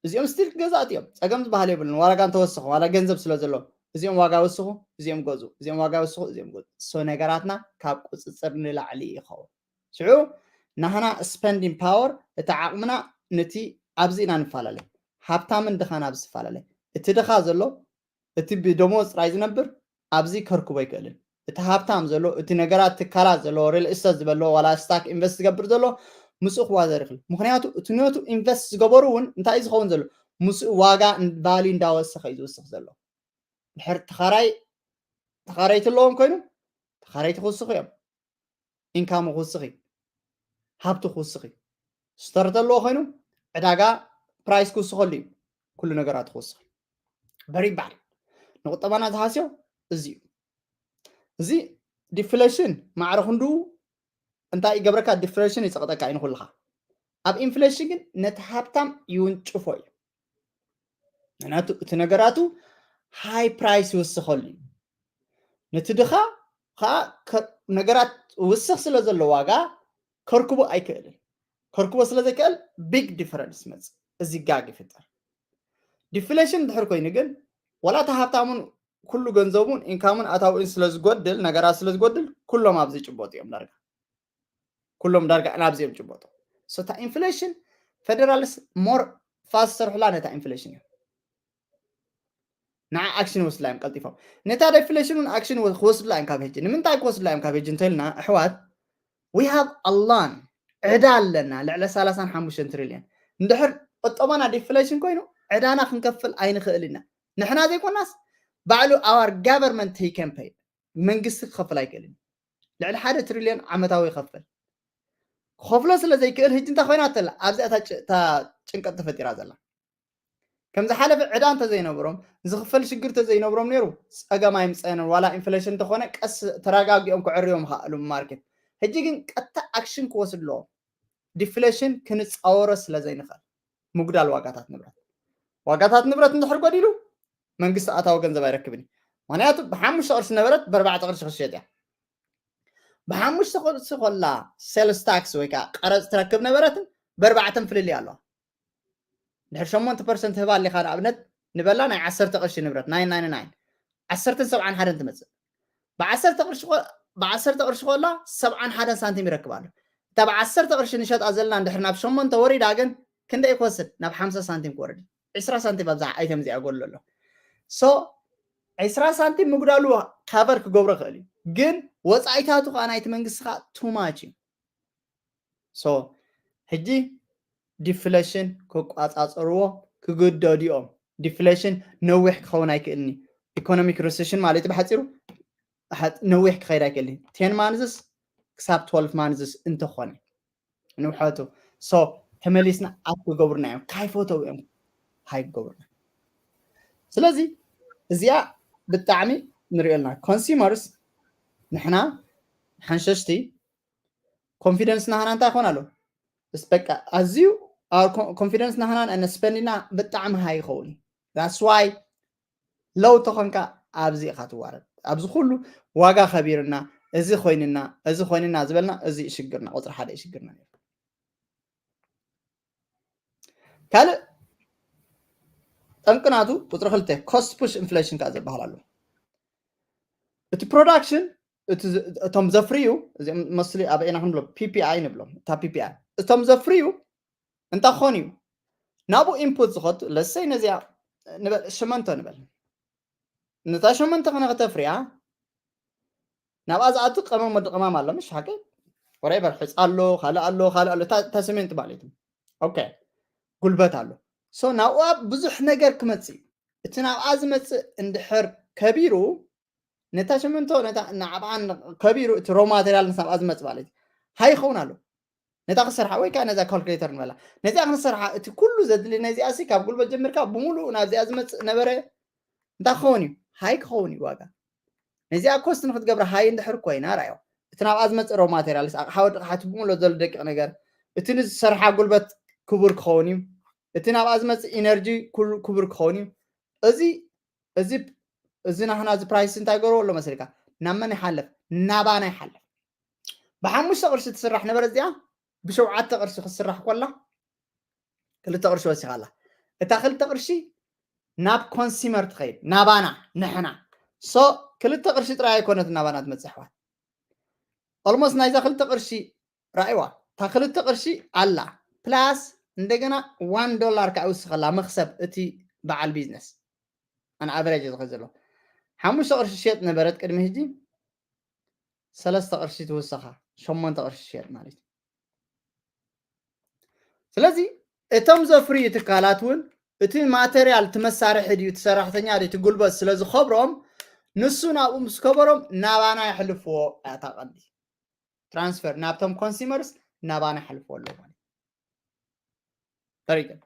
እዚኦም still ገዛእቲ እዮም ፀገም ዝበሃል የብሉን ዋጋ እንተወሰኹ ዋላ ገንዘብ ስለ ዘለዎም እዚኦም ዋጋ ወስኹ እዚኦም ገዙ እዚኦም ዋጋ ወስኹ እዚኦም ገዙ so ነገራትና ካብ ቁፅፅር ንላዕሊ ይኸውን ሽዑ ናህና spending power እቲ ዓቕምና ነቲ ኣብዚ ኢና ንፈላለ ሃብታምን ድኻን ኣብዚ ትፈላለ እቲ ድኻ ዘሎ እቲ ብደሞዝ ጥራይ ዝነብር ኣብዚ ከርክቦ ኣይክእልን እቲ ሃብታም ዘሎ እቲ ነገራት ትካላት ዘለዎ real estate ዝበሎ ዋላ stock invest ዝገብር ዘሎ ምስኡ ክዋዘር ይኽእል ምክንያቱ እቲ ነቱ invest ዝገበሩ እውን እንታይ ዝኸውን ዘሎ ምስኡ ዋጋ value እንዳወሰኸ እዩ ዝውስኽ ዘሎ ድሕር ተኻራይ ተኻረይቲ ኣለዎም ኮይኑ ተኻረይቲ ክውስኹ እዮም income ክውስኽ እዩ ሃብቲ ክውስኽ እዩ store ተለዎ ኮይኑ ዕዳጋ price ክውስኸሉ እዩ ኩሉ ነገራት ክውስኽ እዩ very bad ንቁጠባና ዝሃስዮ እዚ እዩ እዚ deflation ማዕረ ክንዱ እንታይ ይገብረካ deflation ይፀቕጠካ እዩ ንኩልኻ ኣብ inflation ግን ነቲ ሃብታም ይውንጭፎ እዩ ምክንያቱ እቲ ነገራቱ high price ይውስኸሉ እዩ ነቲ ድኻ ከዓ ከ- ነገራት ውስኽ ስለ ዘሎ ዋጋ ከርክቦ ኣይክእልን። ከርክቦ ስለ ዘይክእል ቢግ ዲፈረንስ መጽእ፣ እዚ ጋግ ይፍጠር። ዲፍሌሽን ድሕር ኮይኑ ግን ዋላ እቲ ሃብታሙን ኩሉ ገንዘቡን ኢንካሙን ኣታዊኡን ስለ ዝጎድል፣ ነገራት ስለ ዝጎድል ኩሎም ኣብዚ ጭበጡ እዮም ዳርጋ። ኩሎም ዳርጋ ናብዚኦም ጭበጡ። So እታ ኢንፍሌሽን ፌደራልስ ሞር ፋስት ሰርሑላ ነታ ኢንፍሌሽን እዮም። ንዓ ኣክሽን ወስድላ እዮም ቀልጢፎም። ነታ ዲፍሌሽን እውን ኣክሽን ወ- ክወስድላ እዮም ካብ ሕጂ። ንምንታይ ክወስድላ እዮም ካብ ሕጂ እንተልና ኣሕዋት፣ we have a loan፣ ዕዳ ኣለና ልዕሊ ሰላሳን ሓሙሽተን ትሪልዮን። እንድሕር ቁጠባና ዲፍሌሽን ኮይኑ ዕዳና ክንከፍል ኣይንኽእል ኢና። ንሕና ዘይኮናስ ባዕሉ our government he can pay፣ መንግስቲ ክኸፍል ኣይክእልን። ልዕሊ ሓደ ትሪልዮን ዓመታዊ ይኸፍል። ክኸፍሎ ስለ ዘይክእል ሕጂ እንታይ ኮይና ተላ ኣብዚኣ እታ ጭ- እታ ጭንቀት ተፈጢራ ዘላ። ከም ዝሓለፈ ዕዳ እንተዘይነብሮም፣ ዝኽፈል ሽግር እንተዘይነብሮም ነይሩ ጸገም ኣይምጸንን፣ ዋላ ኢንፍሌሽን እንተኾነ ቀስ ተረጋጊኦም ክዕርዮም ይኽእሉ ማርኬት። ሕጂ ግን ቀጥታ ኣክሽን ክወስድ ኣለዎም። ዲፍሌሽን ክንጻወሮ ስለ ዘይንኽእል፣ ምጉዳል ዋጋታት ንብረት። ዋጋታት ንብረት እንድሕር ጎዲሉ መንግስቲ ኣታዊ ገንዘብ ኣይረክብን እዩ። ምክንያቱ ብሓሙሽተ ቅርሺ ነበረት ብኣርባዕተ ቅርሺ ክሸጥ እያ። ብሓሙሽተ ቅርሺ ኮላ ሴልስ ታክስ ወይ ከዓ ቀረፅ ትረክብ ነበረትን ብኣርባዕተን ፍልልይ ኣለዋ። ድሕር ሸሞንተ ፐርሰንት ህባ ኣሊኻ ንኣብነት ንበላ ናይ ዓሰርተ ቅርሺ ንብረት ናይ ናይ ናይ ዓሰርተን ሰብዓን ሓደን ትመፅእ። ብዓሰርተ ቅርሺ ኮ- ብዓሰርተ ቅርሺ ኮላ ሰብዓን ሓደን ሳንቲም ይረክብ ኣሎ። እታ ብዓሰርተ ቅርሺ ንሸጣ ዘለና እንድሕር ናብ ሸሞንተ ወሪዳ ግን ክንደይ ክወስድ? ናብ ሓምሳ ሳንቲም ክወርድ። ዕስራ ሳንቲም ኣብዛ ኣይተም እዚኣ ጎሎ ኣሎ። So ዕስራ ሳንቲም ምጉዳሉ ካቨር ክገብሮ ይኽእል እዩ፣ ግን ወፃኢታቱ ከዓ ናይቲ መንግስቲ ከዓ ቱማች እዩ። So ሕጂ ዲፍሌሽን ክቋፃፀርዎ ክግደዱ እዮም። ዲፍሌሽን ነዊሕ ክኸውን ኣይክእልን እዩ። ኢኮኖሚክ ሪሴሽን ማለት እዩ ብሓፂሩ ሓ- ነዊሕ ክኸይድ ኣይክእልን እዩ። ቴን ማንዝስ ክሳብ ትወልፍ ማንዝስ እንተኾነ ንውሐቱ። So ተመሊስና ኣፕ ክገብሩና እዮም። ካይፈተው እዮም ሃይ ክገብሩና። ስለዚ እዚኣ ብጣዕሚ ንሪኦ ኣለና። ኮንሱመርስ ንሕና ሓንሸሽቲ ኮንፊደንስ ናህና እንታይ ይኾን ኣሎ? እስ በቃ ኣዝዩ ኮንፊደንስ ናህና ንስፐንድና ብጣዕሚ ሃይ ይኸውን እዩ። That's why ለው ተኾንካ ኣብዚ ኢኻ ትዋረድ። ኣብዚ ኩሉ ዋጋ ከቢርና፣ እዚ ኮይንና፣ እዚ ኮይንና ዝበልና እዚ እዩ ሽግርና፣ ቁፅሪ ሓደ እዩ ሽግርና ነይሩ። ካልእ ጠንቅናቱ ቁፅሪ ክልተ ኮስት ፑሽ ኢንፍሌሽን ከዓ ዝበሃል ኣሎ። እቲ ፕሮዳክሽን እቲ ዝ- እቶም ዘፍርዩ እዚኦም መስሊ ኣብ ኢና ክንብሎም ፒፒኣይ ንብሎም እታ ፒፒኣይ እቶም ዘፍርዩ እንታይ ክኾን እዩ ናብኡ ኢንፑት ዝኸቱ ለሰይ ነዚኣ ንበል ሸመንቶ ንበል ነታ ሸመንቶ ክነ ከተፍርያ ናብኣ ዝኣቱ ቀመም ወዲ ቀማም ኣሎ ምሽ ሓቂ ወሬቨር ሕፃ ኣሎ ካልእ ኣሎ ካልእ ኣሎ እታ- እታ ሰሜንት ማለት እዩ ኦኬ ጉልበት ኣሎ ሶ ናብኣ ብዙሕ ነገር ክመፅእ እዩ እቲ ናብኣ ዝመፅእ እንድሕር ከቢሩ ነታ ሸመንቶ ነታ ናብኣ ከቢሩ እቲ ሮ ማቴሪያል ናብኣ ዝመፅእ ማለት እዩ ሃይ ይኸውን ኣሎ ነታ ክሰርሓ ወይ ከዓ ነዛ ካልኩሌተር ንበላ ነዚኣ ክንሰርሓ እቲ ኩሉ ዘድሊ ነዚኣ ሲ ካብ ጉልበት ጀሚርካ ብምሉእ ናብዚኣ ዝመፅእ ነበረ እንታይ ክኸውን እዩ ሃይ ክኸውን እዩ ዋጋ ነዚኣ ኮስት ንክትገብራ ሃይ እንድሕር ኮይና ራዮ እቲ ናብኣ ዝመፅእ ሮ ማቴሪያልስ ኣቕሓ ወዲ ቃሓቲ ብምሎ ዘሎ ደቂቕ ነገር እቲ ንዝሰርሓ ጉልበት ክቡር ክኸውን እዩ እቲ ናብኣ ዝመፅእ ኢነርጂ ክቡር ክኸውን እዩ እዚ እዚ እዚ ናህና እዚ ፕራይስ እንታይ ገርዎ ኣሎ መስልካ ናብ መን ይሓልፍ ናባና ይሓልፍ ብሓሙሽተ ቅርሺ ትስራሕ ነበረ እዚኣ ብሸውዓተ ቅርሺ ክትስራሕ ኮላ ክልተ ቅርሺ ወሲኻ ኣላ እታ ክልተ ቅርሺ ናብ ኮንሲመር ትኸይድ ናባና ንሕና ሶ ክልተ ቅርሺ ጥራይ ኣይኮነት ናባና ትመፅእ ኣሕዋት ኦልሞስት ናይዛ ክልተ ቅርሺ ራእይዋ እታ ክልተ ቅርሺ ኣላ ፕላስ እንደገና ዋን ዶላር ከዓ ይውስኸላ መክሰብ እቲ በዓል ቢዝነስ ኣን ኣቨሬጅ ዝኸ ዘሎ ሓሙሽተ ቅርሺ ሽየጥ ነበረት ቅድሚ ሕጂ ሰለስተ ቅርሺ ትውሰኻ ሸሞንተ ቅርሺ ሽየጥ ማለት እዩ ስለዚ እቶም ዘፍርዩ ትካላት እውን እቲ ማተርያል እቲ መሳርሒ ድዩ እቲ ሰራሕተኛ ድዩ እቲ ጉልበት ስለ ዝኸብሮም ንሱ ናብኡ ምስ ከበሮም ናባና የሕልፍዎ እታ ቀንዲ ትራንስፈር ናብቶም ኮንሱመርስ ናባና የሕልፍዎ ኣለዎ ማለት very good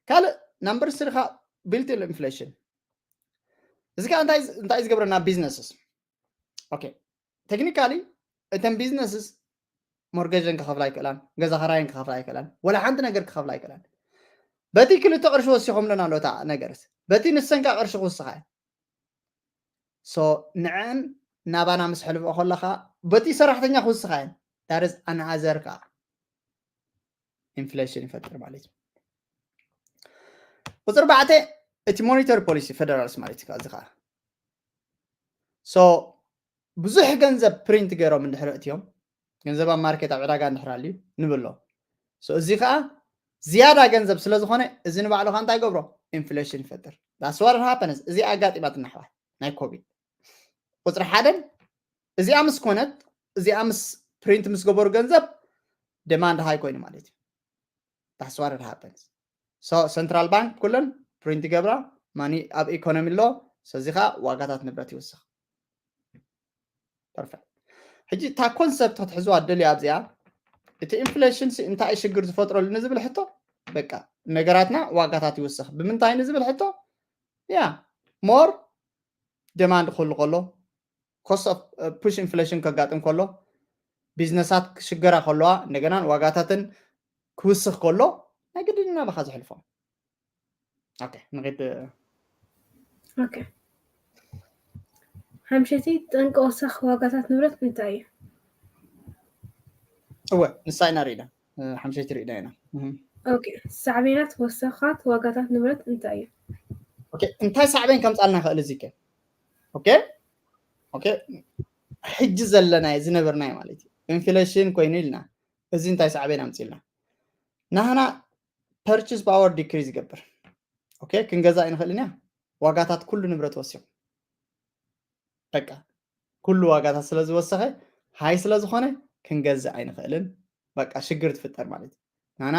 ካልእ ናምበር ስሪ ከዓ ቢልት ኢን ኢንፍሌሽን እዚ ከዓ እንታይ እንታይ ዝገብረና ቢዝነስስ ኦኬ ቴክኒካሊ እተን ቢዝነስስ ሞርጌጅን ክኸፍላ ይክእላን ገዛ ኸራይን ክኸፍላ ይክእላን ወላ ሓንቲ ነገር ክኸፍላ ይክእላን በቲ ክልተ ቅርሺ ወሲኾም ኣለና ኣሎ እታ ነገርስ በቲ ንሰን ከዓ ቅርሺ ክውስኻ እየ so ንዐን ናባና ምስ ሕልፍኦ ከለኻ በቲ ሰራሕተኛ ክውስኻ እየን። That is another ከዓ ኢንፍሌሽን ይፈጥር ማለት እዩ። ቁፅሪ ኣርባዕተ፣ እቲ ሞኒተሪ ፖሊሲ ፌደራልስ ማለት እዩ። እዚ ከዓ so ብዙሕ ገንዘብ ፕሪንት ገይሮም እንድሕር እትዮም፣ ገንዘብ ኣብ ማርኬት ኣብ ዕዳጋ እንድሕር ኣልዩ ንብሎ። So እዚ ከዓ ዝያዳ ገንዘብ ስለ ዝኾነ እዚ ንባዕሉ ከዓ እንታይ ይገብሮ? ኢንፍሌሽን ይፈጥር። That's what happens። እዚ ኣጋጢማትና ኣሕዋት ናይ ኮቪድ ቁፅሪ ሓደን እዚኣ ምስ ኮነት፣ እዚኣ ምስ ፕሪንት ምስ ገበሩ ገንዘብ ዲማንድ ሃይ ኮይኑ ማለት እዩ። That's what happens። So ሰንትራል ባንክ ኩለን ፕሪንት ይገብራ፣ ማኒ ኣብ ኢኮኖሚ ኣሎ። ስለዚ ከዓ ዋጋታት ንብረት ይውስኽ። ፐርፌክት። ሕጂ እታ ኮንሰፕት ክትሕዝዋ ደልዩ ኣብዚኣ፣ እቲ ኢንፍሌሽን ሲ እንታይ ሽግር ዝፈጥረሉ ንዝብል ሕቶ፣ በቃ ነገራትና ዋጋታት ይውስኽ። ብምንታይ ንዝብል ሕቶ፣ ያ ሞር ዲማንድ ክህሉ ከሎ፣ ኮስት ኦፍ ፑሽ ኢንፍሌሽን ከጋጥም ከሎ፣ ቢዝነሳት ክሽገራ ከለዋ፣ እንደገና ዋጋታትን ክውስኽ ከሎ፣ ናይ ግድን ናባኻ ዘሕልፎም። ኦኬ፣ ንኺድ። ኦኬ፣ ሓምሸይቲ፣ ጠንቂ ወሳኺ ዋጋታት ንብረት እንታይ እዩ? እወ፣ ንሳ ኢና ርኢና፣ ሓምሸይቲ ርኢና ኢና። ኦኬ፣ ሳዕቤናት ወሳኻት ዋጋታት ንብረት እንታይ እዩ? ኦኬ፣ እንታይ ሳዕቤን ከምፃልና ክእል እዚ ከ? ኦኬ፣ ኦኬ፣ ሕጂ ዘለናዮ ዝነበርናዮ ማለት እዩ። ኢንፍሌሽን ኮይኑ ኢልና፣ እዚ እንታይ ሳዕቤን ኣምፂልና? ናህና ፐርችስ ፓወር ዲክሪዝ ይገብር። ኦኬ፣ ክንገዛእ ኣይንኽእልን እያ። ዋጋታት ኩሉ ንብረት ወሲኹ። በቃ ኩሉ ዋጋታት ስለ ዝወሰኸ፣ ሃይ ስለ ዝኾነ ክንገዝእ ኣይንኽእልን። በቃ ሽግር ትፍጠር ማለት እዩ። ናና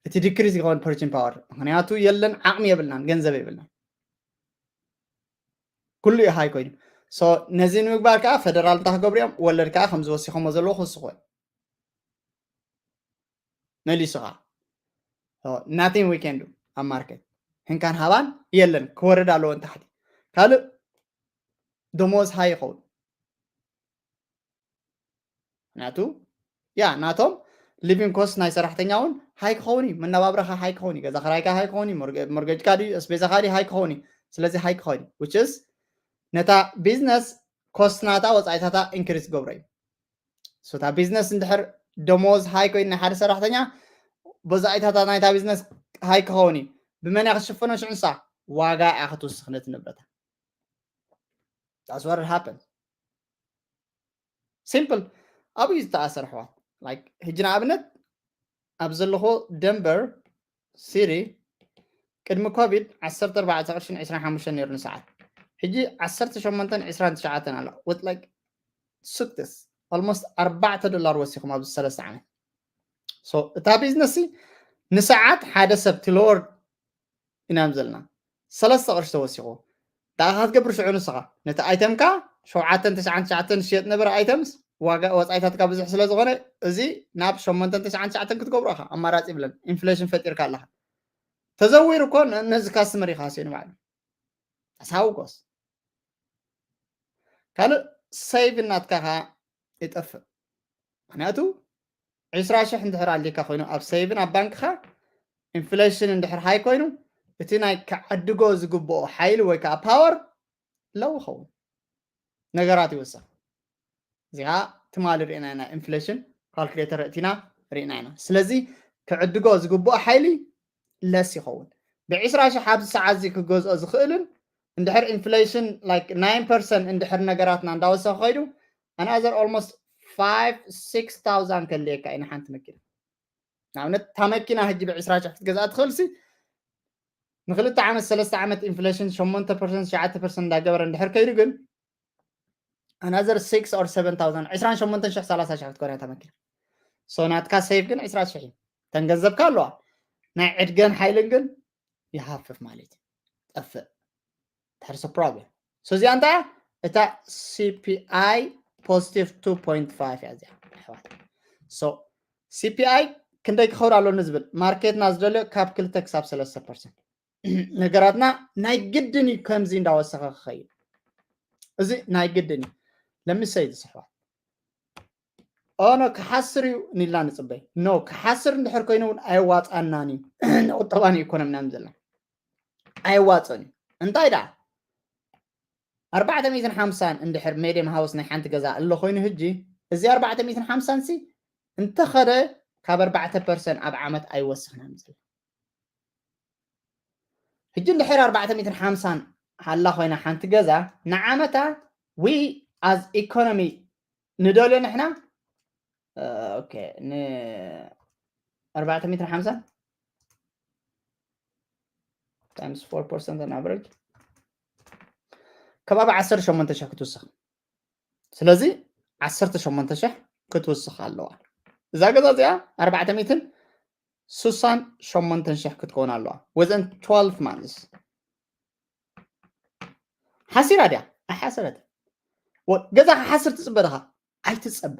እቲ ዲክሪዝ ይኸውን ፐርችስ ፓወር፣ ምክንያቱ የለን፣ ዓቕሚ የብልናን፣ ገንዘብ የብልናን። ኩሉ እዩ ሃይ ኮይኑ። So ነዚ ንምግባር ከዓ ፌደራል እንታይ ክገብሩ እዮም? ወለድ ከዓ ከም ዝወሲኸሞ ዘለዎ ክውስኹ እዮም። መሊሱ ከዓ nothing we can do ኣብ ማርኬት። ህንካን ሃባን የለን፣ ክወርድ ኣለዎ ንታሕቲ። ካልእ ደሞዝ ሃይ ይኸውን። ምክንያቱ ያ ናቶም ሊቪንግ ኮስት ናይ ሰራሕተኛ እውን ሃይ ክኸውን እዩ። መነባብረኻ ሃይ ክኸውን እዩ። ገዛ ክራይካ ሃይ ክኸውን እዩ። ሞርገጅካ ድዩ ኣስቤዛኻ ድዩ ሃይ ክኸውን እዩ። ስለዚ ሃይ ክኸውን እዩ። Which is ነታ ቢዝነስ ኮስት ናታ ወፃኢታታ ኢንክሪዝ ክገብሮ እዩ። So እታ ቢዝነስ እንድሕር ደሞዝ ሃይ ኮይኑ ናይ ሓደ ሰራሕተኛ ወፃኢታታ ናይታ ቢዝነስ ሃይ ክኸውን እዩ። ብመን እያ ክትሽፍኖ? ሽዑ ንሳ ዋጋ እያ ክትውስኽ ነቲ ንብረታ። That's what happens። ሲምፕል። ኣብኡ እዩ ዝተኣሰረ ኣሕዋት። Like ሕጂ ንኣብነት ኣብ ዘለኹ ደንቨር ሲቲ ቅድሚ ኮቪድ ዓሰርተ ኣርባዕተ ቅርሽን ዕስራን ሓሙሽተን ነይሩ ንሰዓት። ሕጂ ዓሰርተ ሸሞንተን ዕስራን ትሽዓተን ኣሎ። With like success almost ኣርባዕተ ዶላር ወሲኹም ኣብዚ ሰለስተ ዓመት። So እታ ቢዝነስ ንሰዓት ሓደ ሰብ ትለወር ኢና ዘለና ሰለስተ ቅርሺ ተወሲኹ። እንታይ ክትገብር ሽዑ ንስኻ ነቲ ኣይተምካ ሸውዓተን ትሽዓን ትሽዓተን ዝሽየጥ ነበረ ኣይተምስ ዋጋ ወፃኢታትካ ብዙሕ ስለ ዝኾነ እዚ ናብ ሸሞንተን ትሽዓን ትሽዓተን ክትገብሮ ኢኻ ኣማራፂ ብለን ኢንፍሌሽን ፈጢርካ ኣለኻ። ተዘዊሩ እኮ ነዚ ካስተመር ኢኻ ስዮ ንባዕሉ ተሳውጎስ ካልእ ሴቭ እናትካ ኸዓ ይጠፍእ። ምክንያቱ ዕስራ ሽሕ እንድሕር ኣሊካ ኮይኑ ኣብ ሴቭን ኣብ ባንክኻ ኢንፍሌሽን እንድሕር ሃይ ኮይኑ እቲ ናይ ክዕድጎ ዝግብኦ ሓይሊ ወይ ከዓ ፓወር ለው ይኸውን። ነገራት ይወሰኽ። እዚኣ ትማሊ ርኢና ኢና፣ ኢንፍሌሽን ካልኩሌተር እቲና ርኢና ኢና። ስለዚ ክዕድጎ ዝግብኦ ሓይሊ ለስ ይኸውን። ብዕስራ ሽሕ ኣብዚ ሰዓት እዚ ክገዝኦ ዝኽእልን እንድሕር ኢንፍሌሽን like ናይን ፐርሰንት እንድሕር ነገራትና እንዳወሰኸ ከይዱ ኣናዘር ኦልሞስት ፋይቭ ሲክስ ታውዛንድ ከልየካ እዩ ንሓንቲ መኪና። ንኣብነት እታ መኪና ሕጂ ብዕስራ ሽሕ ክትገዝኣ ትኽእልሲ ንክልተ ዓመት ሰለስተ ዓመት ኢንፍሌሽን ሸሞንተ ፐርሰንት ትሽዓተ ፐርሰንት እንዳገበረ እንድሕር ከይዱ ግን ኣናዘር ሲክስ ኦር ሰቨን ታውዛንድ ዕስራን ሸሞንተን ሽሕ ሰላሳ ሽሕ ክትኮን እያ እታ መኪና። So ናትካ ሴቭ ግን ዕስራ ሽሕ እዩ። እተን ገንዘብካ ኣለዋ ናይ ዕድገን ሓይልን ግን ይሃፍፍ ማለት እዩ። ጠፍእ። That's a problem። So እዚኣ እንታይ እያ? እታ ሲፒኣይ ፖዚቲቭ ቱ ፖይንት ፋይቭ እያ እዚኣ ኣሕዋት። So ሲፒኣይ ክንደይ ክኸውን ኣለኒ ዝብል ማርኬትና ዝደልዮ ካብ ክልተ ክሳብ ሰለስተ ፐርሰንት። ነገራትና ናይ ግድን እዩ ከምዚ እንዳወሰኸ ክኸይድ። እዚ ናይ ግድን እዩ። ለምሰይ ዝስሕባት ኦኖ ክሓስር እዩ ንላ ንፅበይ ኖ ክሓስር እንድሕር ኮይኑ እውን ኣየዋፃናን እዩ። ንቁጠባን ኢኮኖሚናን ዘለና ኣየዋፀን እዩ። እንታይ ደኣ ኣርባዕተ ሚእትን ሓምሳን እንድሕር ሜድየም ሃውስ ናይ ሓንቲ ገዛ ኣሎ ኮይኑ፣ ሕጂ እዚ ኣርባዕተ ሚእትን ሓምሳን ሲ እንተኸደ ካብ ኣርባዕተ ፐርሰንት ኣብ ዓመት ኣይወስኽናን ዘሎ። ሕጂ እንድሕር ኣርባዕተ ሚእትን ሓምሳን ሃላ ኮይና ሓንቲ ገዛ ንዓመታ፣ ዊ ኣዝ ኢኮኖሚ ንደልዮ ንሕና ኦኬ፣ ን ኣርባዕተ ሚእትን ሓምሳን ታይምስ ፎር ፐርሰንት ኣን ኣቨሬጅ ከባቢ ዓሰርተ ሸሞንተ ሽሕ ክትውስኽ። ስለዚ ዓሰርተ ሸሞንተ ሽሕ ክትውስኽ ኣለዋ። እዛ ገዛ እዚኣ ኣርባዕተ ሚእትን ስሳን ሸሞንተን ሽሕ ክትከውን ኣለዋ። ወዘን ትዋልፍ ማንስ ሓሲራ ድያ? ኣይሓሰረት። ገዛ ክሓስር ትፅበ ድኻ? ኣይትፀበ።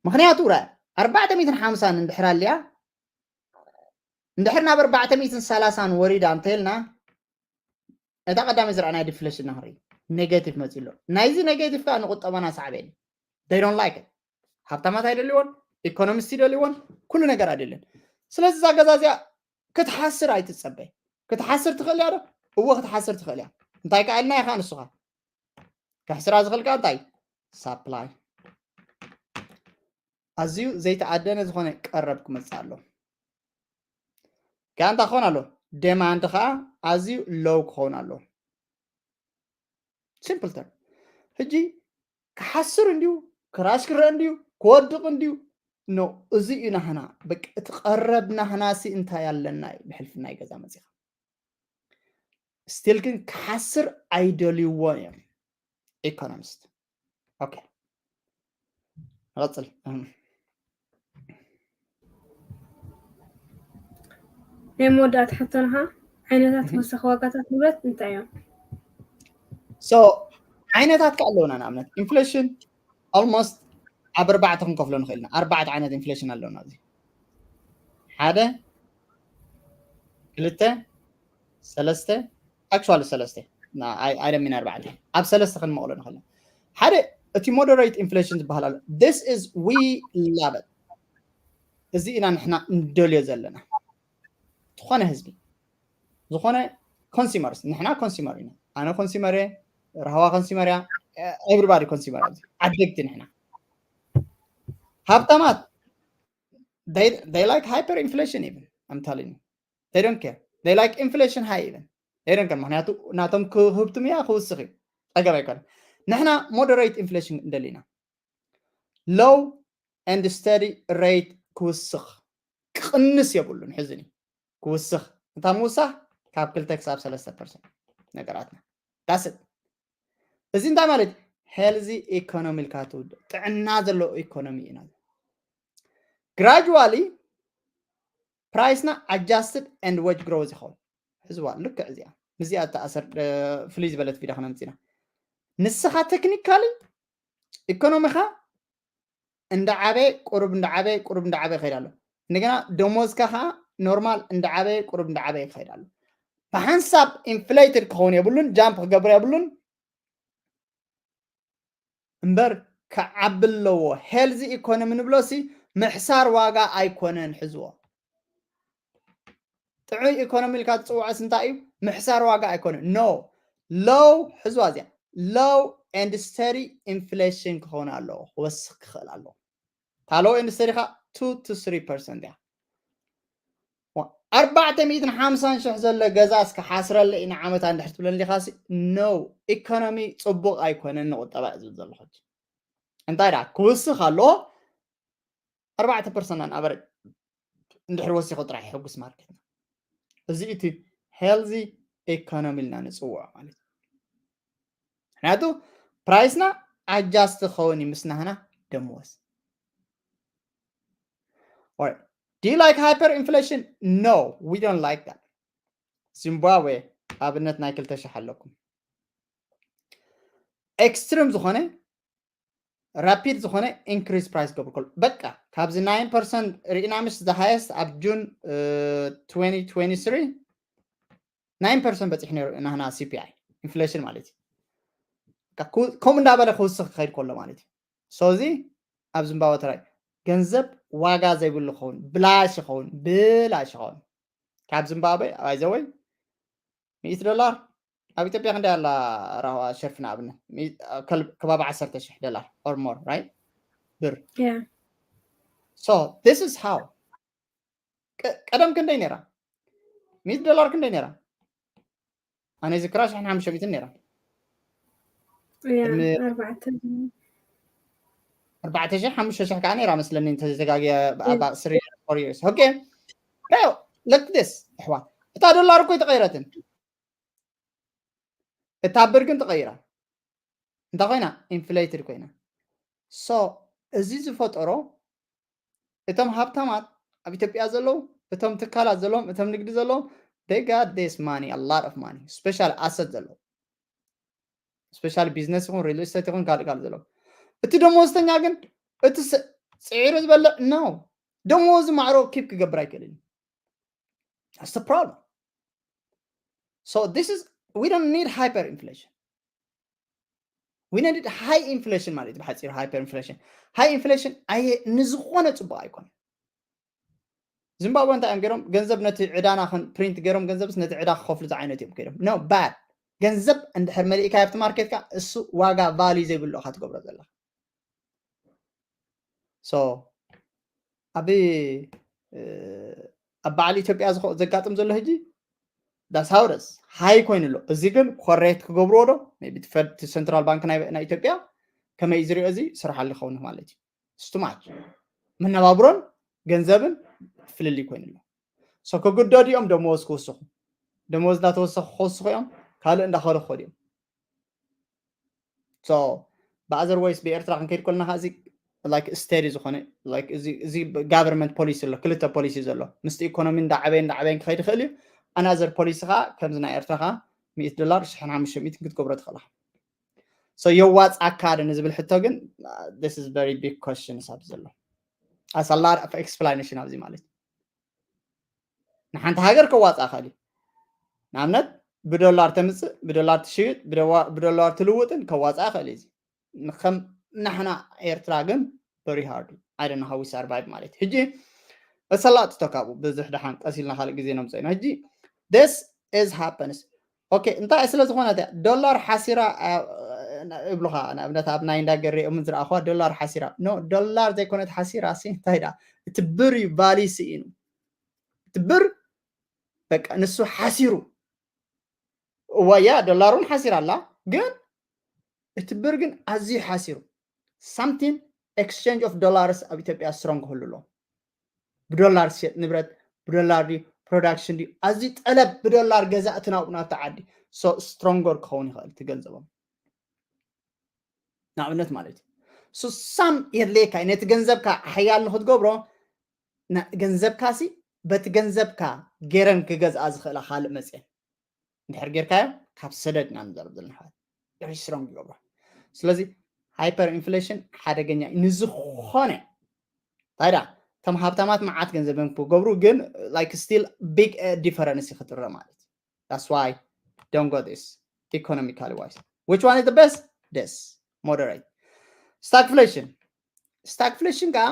ምክንያቱ ራ ኣርባዕተ ሚእትን ሓምሳን እንድሕር ኣልያ፣ እንድሕር ናብ ኣርባዕተ ሚእትን ሰላሳን ወሪዳ እንተልና፣ እታ ቀዳመ ዝረኣና ዲፍሌሽን ንኽርኢ፣ ኔጌቲቭ መፂ ኣሎ። ናይዚ ኔጌቲቭ ከዓ ንቁጠባና ሳዕበ የለ። They don't like it። ሃብታማት ኣይደልይዎን፣ ኢኮኖሚስት ይደልይዎን፣ ኩሉ ነገር ኣይደልን። ስለዚ እዛ ገዛ እዚኣ ክትሓስር ኣይትፀበ። ክትሓስር ትኽእል እያ ዶ? እወ ክትሓስር ትኽእል እያ። እንታይ ከዓ ኢልና ኢኻ ንስኻ? ከሕስራ ዝኽእል ከዓ እንታይ? ሳፕላይ። ኣዝዩ ዘይተኣደነ ዝኾነ ቀረብ ክመፅእ ኣሎ። ከዓ እንታይ ክኸውን ኣሎ? ዴማንድ ከዓ ኣዝዩ ሎው ክኸውን ኣሎ። ሲምፕል ተርም። ሕጂ ክሓስር እንድዩ፣ ክራሽ ክረአ እንድዩ፣ ክወድቕ እንድዩ። ኖ፣ እዚ እዩ ናህና። በቃ እቲ ቀረብ ናህና ሲ እንታይ ኣለና እዩ ብሕልፊ ናይ ገዛ መፂኻ። ስቲል ግን ክሓስር ኣይደልይዎን እዮም ኢኮኖሚስት። ኦኬ፣ ንቐፅል። ናይ መወዳእታ ሕቶና ከዓ ዓይነታት ወሰኽ ዋጋታት ንብረት እንታይ እዮም? ሶ ዓይነታት ከዓ ኣለውና። ንኣብነት ኢንፍሌሽን ኦልሞስት ኣብ ኣርባዕተ ክንከፍሎ ንኽእል ኢና። ኣርባዕተ ዓይነት ኢንፍሌሽን ኣለውና። እዚ ሓደ፣ ክልተ፣ ሰለስተ፣ ኣክቹዋሊ ሰለስተ፣ ኣይደሚን ኣርባዕተ፣ ኣብ ሰለስተ ክንመቕሎ ንኽእል ኢና። ሓደ እቲ ሞደሬት ኢንፍሌሽን ዝበሃል ኣሎ። This is we love it። እዚ ኢና ንሕና እንደልዮ ዘለና። ዝኾነ ህዝቢ፣ ዝኾነ ኮንሱመርስ፣ ንሕና ኮንሱመር ኢና። ኣነ ኮንሱመር እየ፣ ራህዋ ኮንሱመር እያ፣ ኤቭሪባዲ ኮንሱመር። ኣብዚ ዓደግቲ ንሕና። ሃብታማት they like hyper inflation even, I'm telling you, they don't care, they like inflation high even, they don't care። ምክንያቱ ናቶም ክህብትም እያ ክውስኽ እዩ፣ ፀገም ኣይኮነ። ንሕና ሞደሬት ኢንፍሌሽን እንደሊና። Low and steady rate ክውስኽ፣ ክቕንስ የብሉን። ሕዝኒ ክውስኽ፣ እታ ምውሳኽ ካብ ክልተ ክሳብ ሰለስተ ፐርሰንት ነገራትና ዳስት። እዚ እንታይ ማለት? ሄልዚ ኢኮኖሚ ኢልካ ትውድእ፣ ጥዕና ዘለዎ ኢኮኖሚ ኢና። ግራጁዋሊ ፕራይስና ኣጃስትድ ኤንድ ዌጅ ግሮዝ ይኸውን። ሕዝዋ ልክዕ እዚኣ ምስዚኣ ተኣሰር ፍልይ ዝበለት ቪዳ ክነምፅና። ንስኻ ቴክኒካሊ ኢኮኖሚኻ እንዳዓበየ ቁሩብ እንዳዓበየ ቁሩብ እንዳዓበየ ይኸይድ ኣሎ። እንደገና ደሞዝካ ከዓ ኖርማል እንዳዓበየ ቁሩብ እንዳዓበየ ይኸይድ ኣሎ። ብሓንሳብ ኢንፍሌትድ ክኸውን የብሉን፣ ጃምፕ ክገብር የብሉን። እምበር ክዓቢ ኣለዎ። ሄልዚ ኢኮኖሚ ንብሎ ሲ ምሕሳር ዋጋ ኣይኮነን። ሕዝዎ፣ ጥዑይ ኢኮኖሚ ኢልካ ትፅውዖስ እንታይ እዩ? ምሕሳር ዋጋ ኣይኮነን። ኖ፣ ሎው፣ ሕዝዋ እዚኣ፣ ሎው ኤንድ ስተዲ ኢንፍሌሽን ክኸውን ኣለዎ፣ ክወስኽ ክኽእል ኣለዎ። እታ ሎው ኤንድ ስተዲ ካ ቱ ቱ ስሪ ፐርሰንት እያ። ኣርባዕተ ሚእትን ሓምሳን ሽሕ ዘሎ ገዛ እስከ ሓስረለ ኢና ዓመታ እንድሕር ትብለኒ ዲኻ ሲ፣ ኖ፣ ኢኮኖሚ ፅቡቕ ኣይኮነን ንቁጠባ እዩ ዝብል ዘለኹ። እንታይ ደኣ ክውስኽ ኣለዎ? ኣርባዕተ ፐርሰንት ኣን ኣቨሬጅ እንድሕር ወሲኹ ጥራሕ ይሕጉስ ማርኬት። እዚ እቲ ሄልዚ ኢኮኖሚ ኢልና ንፅውዖ ማለት እዩ። ምክንያቱ ፕራይስና ኣጃስት ክኸውን እዩ ምስ ናህና ደመወዝ። Do you like hyper inflation? No, we don't like that. ዚምባብዌ ኣብነት ናይ ክልተ ሽሕ ኣለኩም። ኤክስትሪም ዝኾነ ራፒድ ዝኾነ ኢንክሪዝ ፕራይስ ገብር ከሎ በቃ ካብዚ ናይን ፐርሰንት ርኢና ምሽ ዝሃየስት ኣብ ጁን ትወንቲ ትወንቲ ስሪ ናይን ፐርሰንት በፂሑ ነይሩ ናህና ሲፒኣይ ኢንፍሌሽን ማለት እዩ። ከምኡ እንዳበለ ክውስኽ ክኸይድ ከሎ ማለት እዩ። ሶዚ ኣብ ዚምባብወ ተራይ ገንዘብ ዋጋ ዘይብሉ ክኸውን ብላሽ ይኸውን ብላሽ ይኸውን ካብ ዚምባብወ ኣይዘወይ ሚእቲ ዶላር ኣብ ኢትዮጵያ ክንደይ ኣላ ራዋ ሸርፊ ንኣብነት ከባቢ ዓሰርተ ሽሕ ዶላር or more, right? ብር። Yeah. So this is how ቀደም ክንደይ ነይራ? ሚእቲ ዶላር ክንደይ ነይራ? ኣነ ዝክራ ሽሕን ሓሙሽተ ሚእትን ነይራ። ኣርባዕተ ሺሕ ሓሙሽተ ሺሕ ከዓ ነይራ መስለኒ እንተዘጋግየ። About three or four years. Okay. Now, look this ኣሕዋት፣ እታ ዶላር እኮ ኣይተቐይረትን። እታ ብር ግን ተቐይራ። እንታይ ኮይና? Inflated ኮይና። So እዚ ዝፈጠሮ እቶም ሃብታማት ኣብ ኢትዮጵያ ዘለዉ፣ እቶም ትካላት ዘለዎም፣ እቶም ንግዲ ዘለዎም፣ they got this money, a lot of money, special asset ዘለዎም፣ special business ይኹን real estate ይኹን ካልእ ካልእ ዘለዎም። እቲ ደመወዝተኛ ግን እቲ ጽዒሩ ዝበልዕ ነው። ደመወዙ ማዕሮ keep ክገብር ኣይክእልን። That's the problem. So this is, we don't need hyperinflation. We need high inflation ማለት ብሓፂሩ hyperinflation. High inflation ኣየ ንዝኾነ ፅቡቅ ኣይኮነ። ዚምባብወ እንታይ እዮም ገይሮም? ገንዘብ ነቲ ዕዳና ን print ገይሮም ገንዘብስ ነቲ ዕዳ ክኸፍሉ ዝዓይነት እዮም ከይዶም። No, bad. ገንዘብ እንድሕር መሊእካ ኣብቲ ማርኬትካ እሱ ዋጋ value ዘይብሉ ኢኻ ትገብሮ ዘለኻ። So ኣብ ኣብ በዓል ኢትዮጵያ ዘጋጥም ዘሎ ሕጂ that's how it is. High ኮይኑ ኣሎ። እዚ ግን correct ክገብርዎ ዶ? Maybe Fed, Central Bank ናይ ኢትዮጵያ ከመይ ዝሪኦ እዚ ስርሓሉ ይኸውን ማለት እዩ። It's too much. መነባብሮን ገንዘብን ፍልልይ ኮይኑ ኣሎ። So ክግደዱ እዮም ደመወዝ ክውስኹ። ደመወዝ እንዳተወሰኹ ክወስኹ እዮም። ካልእ እንዳኸሉ ክኸዱ እዮም። So ብኣዘር ወይስ ብኤርትራ ክንከይድ ከለና እዚ like steady ዝኾነ like እዚ government policy ኣሎ፣ ክልተ policy ዘሎ ምስቲ ኢኮኖሚ እንዳዓበየ እንዳዓበየ ክኸይድ ይኽእል እዩ። Another policy ከዓ ከምዚ ናይ ኤርትራ ከዓ ሚእቲ ዶላር ሽሕን ሓሙሽተ ሚእትን ክትገብሮ ትኽእላ። So የዋፅኣካ ዶ ንዝብል ሕቶ ግን this is very big question ኣብ ዘሎ። As a lot of explanation ኣብዚ ማለት ንሓንቲ ሃገር ከዋፅኣ ይኽእል እዩ። ንኣብነት ብዶላር ተምፅእ፣ ብዶላር ትሽይጥ፣ ብዶላር ትልውጥን ከዋፅኣ ይኽእል እዩ። ከም ናሕና ኤርትራ ግን very hard. I don't know how we survive ማለት እዩ። ሕጂ እሰላጥ ተካቡ ብዙሕ ደሓን ቀስ ኢልና ካልእ ግዜ ነምፀ ኢና። ሕጂ this is happens. Okay፣ እንታይ ስለ ዝኾነ ዶላር ሓሲራ እብሉኻ። ንኣብነት ኣብ ናይ እንዳገሬ እምን ዝረኣኹዋ ዶላር ሓሲራ። No፣ ዶላር ዘይኮነት ሓሲራ ሲ እንታይ ዳ እቲ ብር እዩ value ስኢኑ። እቲ ብር በቃ ንሱ ሓሲሩ። እዋያ ዶላር እውን ሓሲራ ኣላ፣ ግን እቲ ብር ግን ኣዝዩ ሓሲሩ። Something exchange of dollars ኣብ ኢትዮጵያ strong ክህሉ ኣሎ። ብዶላር ዝሸጥ ንብረት ብዶላር ድዩ production ድዩ ኣዝዩ ጠለብ ብዶላር ገዛእቲ ናብኡ ናብቲ ዓዲ so stronger ክኸውን ይኽእል እቲ ገንዘቦም። ንኣብነት ማለት እዩ። So some የድልየካ እዩ ነቲ ገንዘብካ ሓያል ንክትገብሮ ገንዘብካ ሲ በቲ ገንዘብካ ገይረን ክገዝኣ ዝኽእላ ካልእ መፅአን እንድሕር ጌርካዮ ካብ ሰደድ ኢና ንዛረብ ዘለና ኣሕዋት። Very strong ይገብሮ። ስለዚ hyperinflation ሓደገኛ እዩ ንዝኾነ። ታዲያ እቶም ሃብታማት መዓት ገንዘብ እዮም ክገብሩ ግን like still big difference ይፈጥር ማለት እዩ። That's why don't go this economically wise. Which one is the best? This moderate. Stagflation. Stagflation ከዓ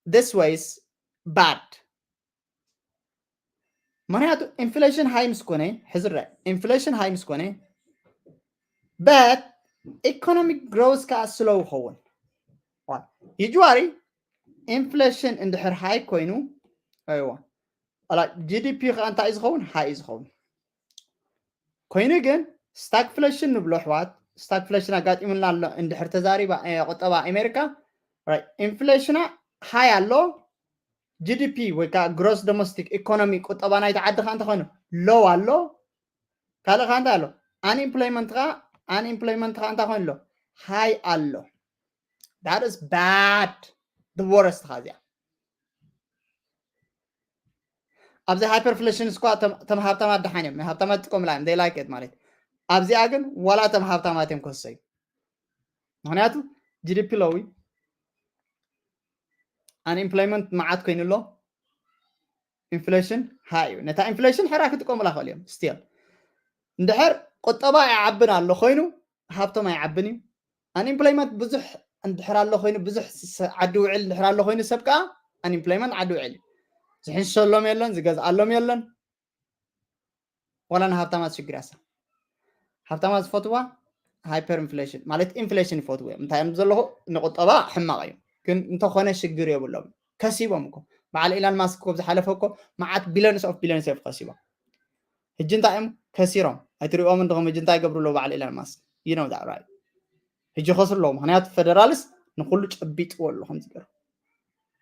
this way is bad. ምክንያቱ inflation high ምስ ኮነ ሕዝረ inflation high ምስ ኮነ but economic growth ከዓ slow ይኸውን። Usually inflation እንድሕር high ኮይኑ ኣይዋ GDP ከዓ እንታይ እዩ ዝኸውን? High እዩ ዝኸውን። ኮይኑ ግን stagflation ንብሎ ኣሕዋት stagflation ኣጋጢሙና ኣሎ እንድሕር ተዛሪባ ቁጠባ ኣሜሪካ inflation ኣ high ኣሎ GDP ወይ ከዓ gross domestic economy ቁጠባ ናይቲ ዓዲ ከዓ እንታይ ኮይኑ low ኣሎ። ካልእ ከዓ እንታይ ኣሎ? Unemployment ከዓ unemployment ከዓ እንታይ ኮይኑ ኣሎ? High ኣሎ። That is bad. The worst ከዓ እዚኣ ኣብዚ hyperinflation እስኳ ተም ሃብታማት ደሓን እዮም ሃብታማት ጥቀምላ እዮም they like it ማለት ኣብዚኣ ግን ዋላ ተም ሃብታማት እዮም ከሰዩ ምክንያቱ GDP low እዩ። Unemployment መዓት ኮይኑ ኣሎ። Inflation high እዩ። ነታ inflation ሕራ ክጥቀሙላ ክእል እዮም still እንድሕር ቁጠባ ይዓብን ኣሎ ኮይኑ ሃብቶም ኣይዓብን እዩ። Unemployment ብዙሕ እንድሕር ኣሎ ኮይኑ ብዙሕ ዓዲ ውዕል እንድሕር ኣሎ ኮይኑ ሰብ ከዓ unemployment ዓዲ ውዕል እዩ። ዝሕንሸሎም የለን ዝገዝኣሎም የለን። ዋላ ንሃብታማት ሽግር ያሳ ሃብታማት ዝፈትዋ ሃይፐር ኢንፍሌሽን ማለት ኢንፍሌሽን ይፈትዉ እዮም። እንታይ እዮም ዘለኹ ንቁጠባ ሕማቕ እዩ፣ ግን እንተኾነ ሽግር የብሎም። ከሲቦም እኮ በዓል ኢላን ማስክ እኮ ዝሓለፈ እኮ መዓት ቢሊዮንስ ኦፍ ቢሊዮንስ እዮም ከሲቦም። ሕጂ እንታይ እዮም ከሲሮም? ኣይትሪኦም እንዲኹም? ሕጂ እንታይ ይገብሩ ኣለዉ በዓል ኢላን ማስክ? You know that, right? ሕጂ ከስሩ ኣለዉ። ምክንያቱ ፌደራልስ ንኩሉ ጨቢጥዎ ኣሎ ከምዚ ገይሩ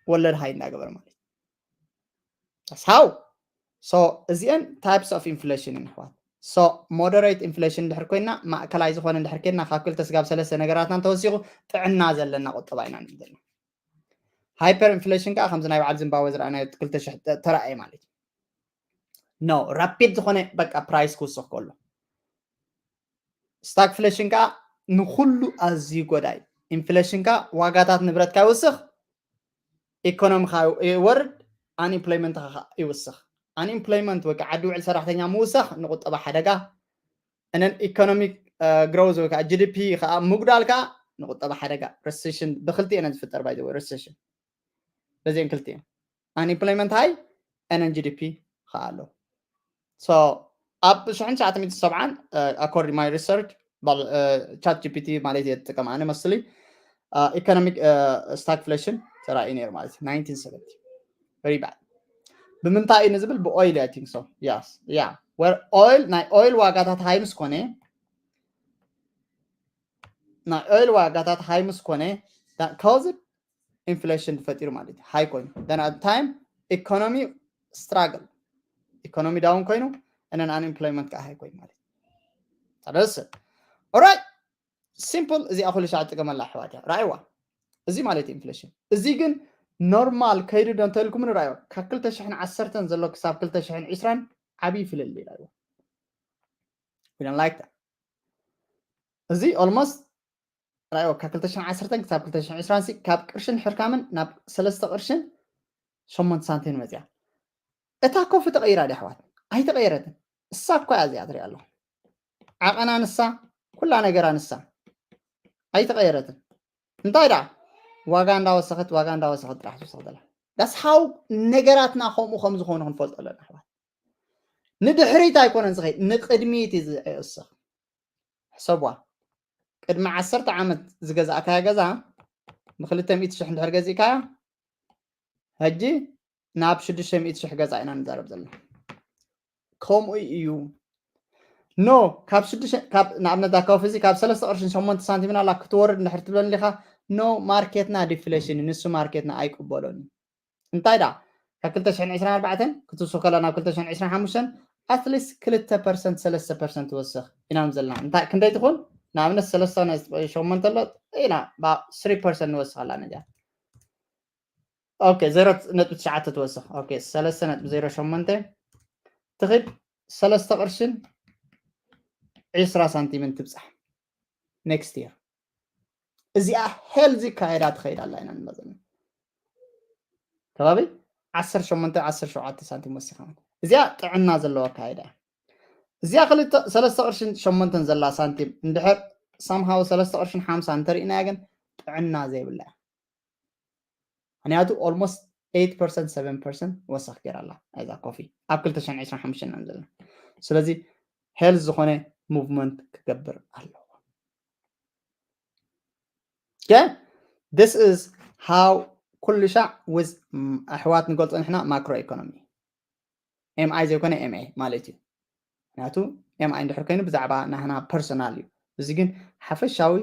ወለድ ሃይ እንዳገበረ ማለት እዩ። That's how. So እዚአን types of inflation እየን ኣሕዋት። So moderate inflation እንድሕር ኮይና፣ ማእከላይ ዝኾነ እንድሕር ኮይና፣ ካብ ክልተ ስጋብ ሰለስተ ነገራትና እንተወሲኹ ጥዕና ዘለና ቁጠባ ኢና ንብል ዘለና። ሃይፐር ኢንፍሌሽን ከዓ ከምዚ ናይ በዓል ዚምባብዌ ዝረኣናዮ ክልተ ሽሕ ተራእየ ማለት እዩ። No rapid ዝኾነ በቃ ፕራይስ ክውስኽ ከሎ። ስታግፍሌሽን ከዓ ንኩሉ ኣዝዩ ጎዳይ። ኢንፍሌሽን ከዓ ዋጋታት ንብረትካ ይውስኽ፣ ኢኮኖሚኻ ይወርድ፣ ኣንኢምፕሎይመንትኻ ከዓ ይውስኽ። ኣንኢምፕሎይመንት ወይ ከዓ ዓዲ ውዕል ሰራሕተኛ ምውሳኽ ንቁጠባ ሓደጋ፣ እነን ኢኮኖሚክ ግሮዝ ወይ ከዓ ጂ ዲ ፒ ከዓ ምጉዳል ከዓ ንቁጠባ ሓደጋ። ረሴሽን ብክልቲኤን ዝፍጠር ባይ ሬሴሽን በዚአን ክልቲኤን ኣንኢምፕሎይመንት ሃይ and G D P ከዓ ኣሎ። So ኣብ ሽሕን ትሽዓተ ሚእትን ሰብዓን according my research ቻት ጂ ፒ ቲ ማለት እየ ዝጥቀም ኣነ መስሊ ኢኮኖሚክ ስታግፍሌሽን ተራእዩ ነይሩ ማለት እዩ። ናይንቲን ሰቨንቲ very bad። ብምንታይ እዩ ንዝብል ብኦይል I think so yes yeah where oil ናይ ኦይል ዋጋታት ሃይ ምስ ኮነ ናይ ኦይል ዋጋታት ሃይ ምስ ኮነ cause ኢንፍሌሽን ፈጢሩ ማለት እዩ። ሃይ ኮይኑ then at time ኢኮኖሚ ስትራግል ኢኮኖሚ ዳውን ኮይኑ እነን ኣንኢምፕሎይመንት ከዓ ሃይ ኮይኑ ማለት እዩ። ታደስ ኦራይት ሲምፕል እዚኣ ኩሉ ሻዕ ጥቀመላ ኣሕዋት እያ። ራእይዋ እዚ ማለት ኢንፍሌሽን። እዚ ግን ኖርማል ከይዱ ዶ እንተልኩም ንራእዮ ካብ ክልተ ሽሕን ዓሰርተን ዘሎ ክሳብ ክልተ ሽሕን ዕስራን ዓብዪ ፍልልይ ራእይዋ። We don't like that። እዚ ኦልሞስት ራእይዋ ካብ ክልተ ሽሕን ዓሰርተን ክሳብ ክልተ ሽሕን ዕስራን ሲ ካብ ቅርሽን ሕርካምን ናብ ሰለስተ ቅርሽን ሸሞንተ ሳንቲም መፅያ። እታ ኮፊ ተቐይራ ድያ ኣሕዋት? ኣይተቐየረትን። እሳ እኳ እያ እዚኣ ትሪኣ ኣለኹ። ዓቐና ንሳ፣ ኩላ ነገራ ንሳ። ኣይተቐየረትን። እንታይ ደኣ ዋጋ እንዳወሰኸት ዋጋ እንዳወሰኸት ጥራሕ ትውስኽ ዘላ። That's how ነገራትና ከምኡ ከም ዝኾኑ ክንፈልጦ ኣለና ኣሕዋት። ንድሕሪት ኣይኮነን ዝኸይድ ንቅድሚት እዩ ዝውስኽ። ሕሰቧ። ቅድሚ ዓሰርተ ዓመት ዝገዛእካያ ገዛ ብክልተ ሚእቲ ሽሕ እንድሕር ገዚእካያ ሕጂ ናብ ሽዱሽተ ሚእቲ ሽሕ ገዛ ኢና ንዛረብ ዘለና። ከምኡ እዩ። ኖ ካብ ሽዱሽተ ካብ ንኣብነት ዳካውፍ እዚ ካብ ሰለስተ ቅርሽን ሸሞንተ ሳንቲምን ኣላ ክትወርድ እንድሕር ትብለኒ ኢኻ። ኖ ማርኬትና ዲፍሌሽን ንሱ ማርኬትና ኣይቅበሎን እዩ። እንታይ ደኣ ካብ ክልተ ሽሕን ዕስራን ኣርባዕተን ክትውስኽ ከላ ናብ ክልተ ሽሕን ዕስራን ሓሙሽተን ኣትሊስት ክልተ ፐርሰንት ሰለስተ ፐርሰንት ትወስኽ ኢና ዘለና። እንታይ ክንደይ ትኹን ንኣብነት ሰለስተ ነጥቢ ሸሞንተ ኣሎ ኢና ስሪ ፐርሰንት ንወስኸላ ነዚኣ ኦኬ ዜሮ ነጥቢ ትሽዓተ ትወስኽ ኦኬ ሰለስተ ነጥቢ ዜሮ ሸሞንተ ትኽድ ሰለስተ ቅርሽን ዕስራ ሳንቲምን ትብፃሕ ኔክስት የር። እዚኣ ሄልዚ ካይዳ ትኸይድ ኣላ ኢና ንመዘና ከባቢ ዓሰርተ ሸሞንተ ዓሰርተ ሸውዓተ ሳንቲም ወሲኻ እዚኣ ጥዕና ዘለዎ ካይዳ እዚኣ ክልተ ሰለስተ ቅርሽን ሸሞንተን ዘላ ሳንቲም እንድሕር ሳምሃው ሰለስተ ቅርሽን ሓምሳ እንተርኢናያ ግን ጥዕና ዘይብላ እያ። ምክንያቱ ኦልሞስት ኤይት ፐርሰንት ሰቨን ፐርሰንት ወሰኽ ገይራ ኣላ እዛ ኮፊ ኣብ ክልተ ሽሕን ዕስራን ሓሙሽተን ኢና ዘለና። ስለዚ ሄልዝ ዝኾነ ሙቭመንት ክገብር ኣለዎ። Okay? This is how ኩሉ ሻዕ with ኣሕዋት ንገልፆ ንሕና ማክሮ ኢኮኖሚ ኤምኣይ ዘይኮነ ኤምኤ ማለት እዩ። ምክንያቱ ኤምኣይ እንድሕር ኮይኑ ብዛዕባ ናህና ፐርሶናል እዩ። እዚ ግን ሓፈሻዊ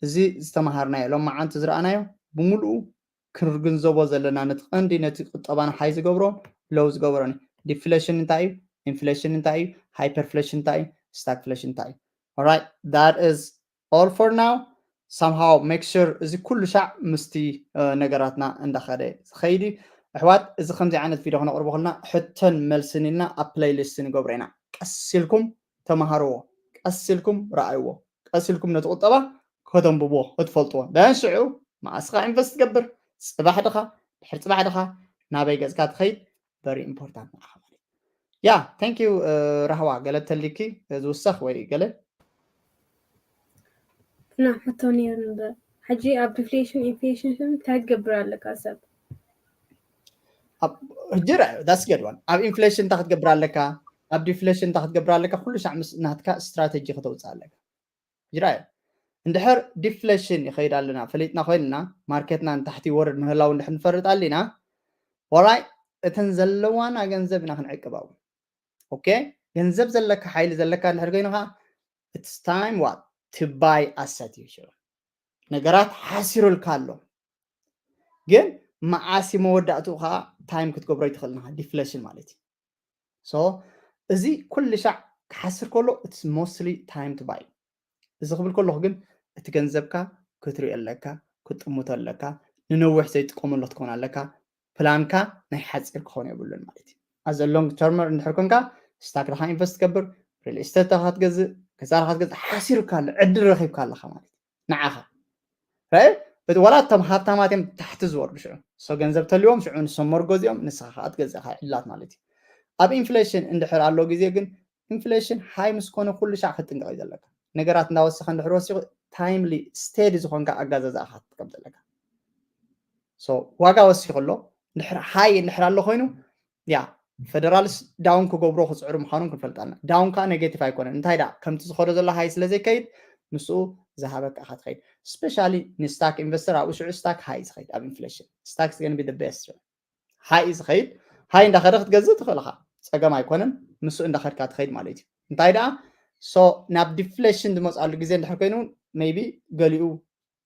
እዚ ዝተምሃርናዮ ሎም መዓንቲ ዝረኣናዮ ብምሉኡ ክንግንዘቦ ዘለና ነቲ ቀንዲ ነቲ ቁጠባና ሓይ ዝገብሮ ለው ዝገብሮ ዲፍሌሽን እንታይ እዩ ኢንፍሌሽን እንታይ እዩ ሃይፐርፍሌሽን እንታይ እዩ ስታግፍሌሽን እንታይ እዩ right that is all for now somehow make sure እዚ ኩሉ ሻዕ ምስቲ ነገራትና እንዳኸደ ዝኸይድ እዩ ኣሕዋት እዚ ከምዚ ዓይነት ቪድዮ ክነቅርቦ ከልና ሕቶን መልስን ኢልና ኣብ ፕሌይሊስት ንገብሮ ኢና ቀስ ኢልኩም ተምሃርዎ ቀስ ኢልኩም ረኣይዎ ቀስ ኢልኩም ነቲ ቁጠባ ከተንብብዎ ክትፈልጥዎ ደን ሽዑ መዓስኻ ኢንቨስት ትገብር ፅባሕ ድኻ ድሕር ፅባሕ ድኻ ናበይ ገፅካ ትኸይድ very important ንዓኻ ማለት ያ thank you ራህዋ ገለ ተሊኪ ዝውሰኽ ወይ ገለ እና ሕቶ ነይሩ እምበር ሕጂ ኣብ ዲፍሌሽን ኢንፍሌሽን እንታይ ትገብር ኣለካ ሰብ ሕጂ ርኣዮ that's good one ኣብ ኢንፍሌሽን እንታይ ክትገብር ኣለካ ኣብ ዲፍሌሽን እንታይ ክትገብር ኣለካ? ኩሉ ሻዕ ምስ ናትካ ስትራተጂ ከተውፅእ ኣለካ። ይራዮ እንድሕር ዲፍሌሽን ይኸይድ ኣለና ፈሊጥና ኮይንና ማርኬትና ንታሕቲ ይወርድ ምህላው እንድሕር ንፈርጥ ኣሊና ወራይ እተን ዘለዋና ገንዘብ ኢና ክንዕቅባው። ኦኬ፣ ገንዘብ ዘለካ ሓይሊ ዘለካ እንድሕር ኮይኑ ከዓ it's time what to buy asset እዩ። ሽዑ ነገራት ሓሲሩልካ ኣሎ፣ ግን መዓሲ መወዳእትኡ ከዓ ታይም ክትገብሮ ይትኽእል ንኻ ዲፍሌሽን ማለት እዩ። So እዚ ኩሉ ሻዕ ክሓስር ከሎ it's mostly time to buy። እዚ ክብል ከለኹ ግን እቲ ገንዘብካ ክትሪኦ ኣለካ፣ ክትጥምቶ ኣለካ፣ ንነዊሕ ዘይጥቀመሉ ክትኮን ኣለካ። ፕላንካ ናይ ሓፂር ክኾን የብሉን ማለት እዩ። ኣዘ ሎንግ ተርመር እንድሕር ኮንካ ስታክ ዳኻ ኢንቨስት ትገብር፣ ሪል ስቴት ዳኻ ትገዝእ፣ ገዛ ዳኻ ትገዝእ ሓሲርካ ኣሎ፣ ዕድል ረኺብካ ኣለኻ ማለት እዩ። ንዓኻ ራይ እቲ ወላ እቶም ሃብታማት እዮም ታሕቲ ዝወርዱ ሽዑ። So ገንዘብ ተልዎም ሽዑ ንሶም መርጎዚኦም ንስኻ ከዓ ትገዝእኻ ዕድላት ማለት እዩ። ኣብ ኢንፍሌሽን እንድሕር ኣሎ ግዜ ግን ኢንፍሌሽን ሃይ ምስ ኮነ ኩሉ ሻዕ ክትጥንቀቕ እዩ ዘለካ። ነገራት እንዳወሰኸ እንድሕር ወሲኹ ታይምሊ ስቴዲ ዝኾንካ ኣጋዛዛእኻ ክትጥቀም ዘለካ። So ዋጋ ወሲኹ ኣሎ እንድሕር ሃይ እንድሕር ኣሎ ኮይኑ ያ ፌደራልስ ዳውን ክገብሮ ክፅዕሩ ምዃኖም ክንፈልጥ ኣለና። ዳውን ከዓ ኔጌቲቭ ኣይኮነን። እንታይ ደኣ ከምቲ ዝኸዶ ዘሎ ሃይ ስለ ዘይከይድ ምስኡ ዝሃበካ ኢኻ ትኸይድ። ስፔሻሊ ንስታክ ኢንቨስተር ኣብኡ ሽዑ ስታክ ሃይ ዝኸይድ ኣብ ኢንፍሌሽን ስታክ is gonna be the best ሃይ ዝኸይድ ሃይ እንዳኸደ ክትገዝእ ትኽእል ኢኻ። ፀገም ኣይኮነን። ምስኡ እንዳኸድካ ትኸይድ ማለት እዩ። እንታይ ደኣ so ናብ ዲፍሌሽን ዝመፅኣሉ ግዜ እንድሕር ኮይኑ ሜይቢ ገሊኡ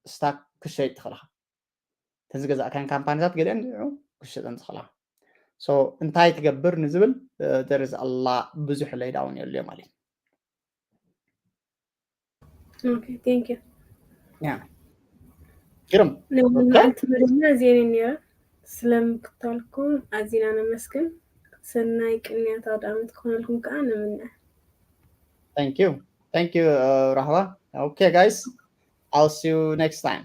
ስታክ ክሸይጥ ትኽእል ኢኻ። እተን ዝገዛእካን ካምፓኒታት ገሊአን ንዑ ክሸጠን ዝኽእላ። So እንታይ ትገብር ንዝብል there is a lot ብዙሕ laydown የድልዮ ማለት እዩ። Okay, thank you. Yeah. ግርም ናይ መዓልቲ መደብና እዚኤን ነይረን። ስለምክታልኩም ኣዚና ነመስግን። ሰናይ ቅንያት ኣውደ ዓመት ክኾነልኩም ከዓ ንምነ። Thank you. Thank you, uh, ራህዋ። Okay, guys. I'll see you next time.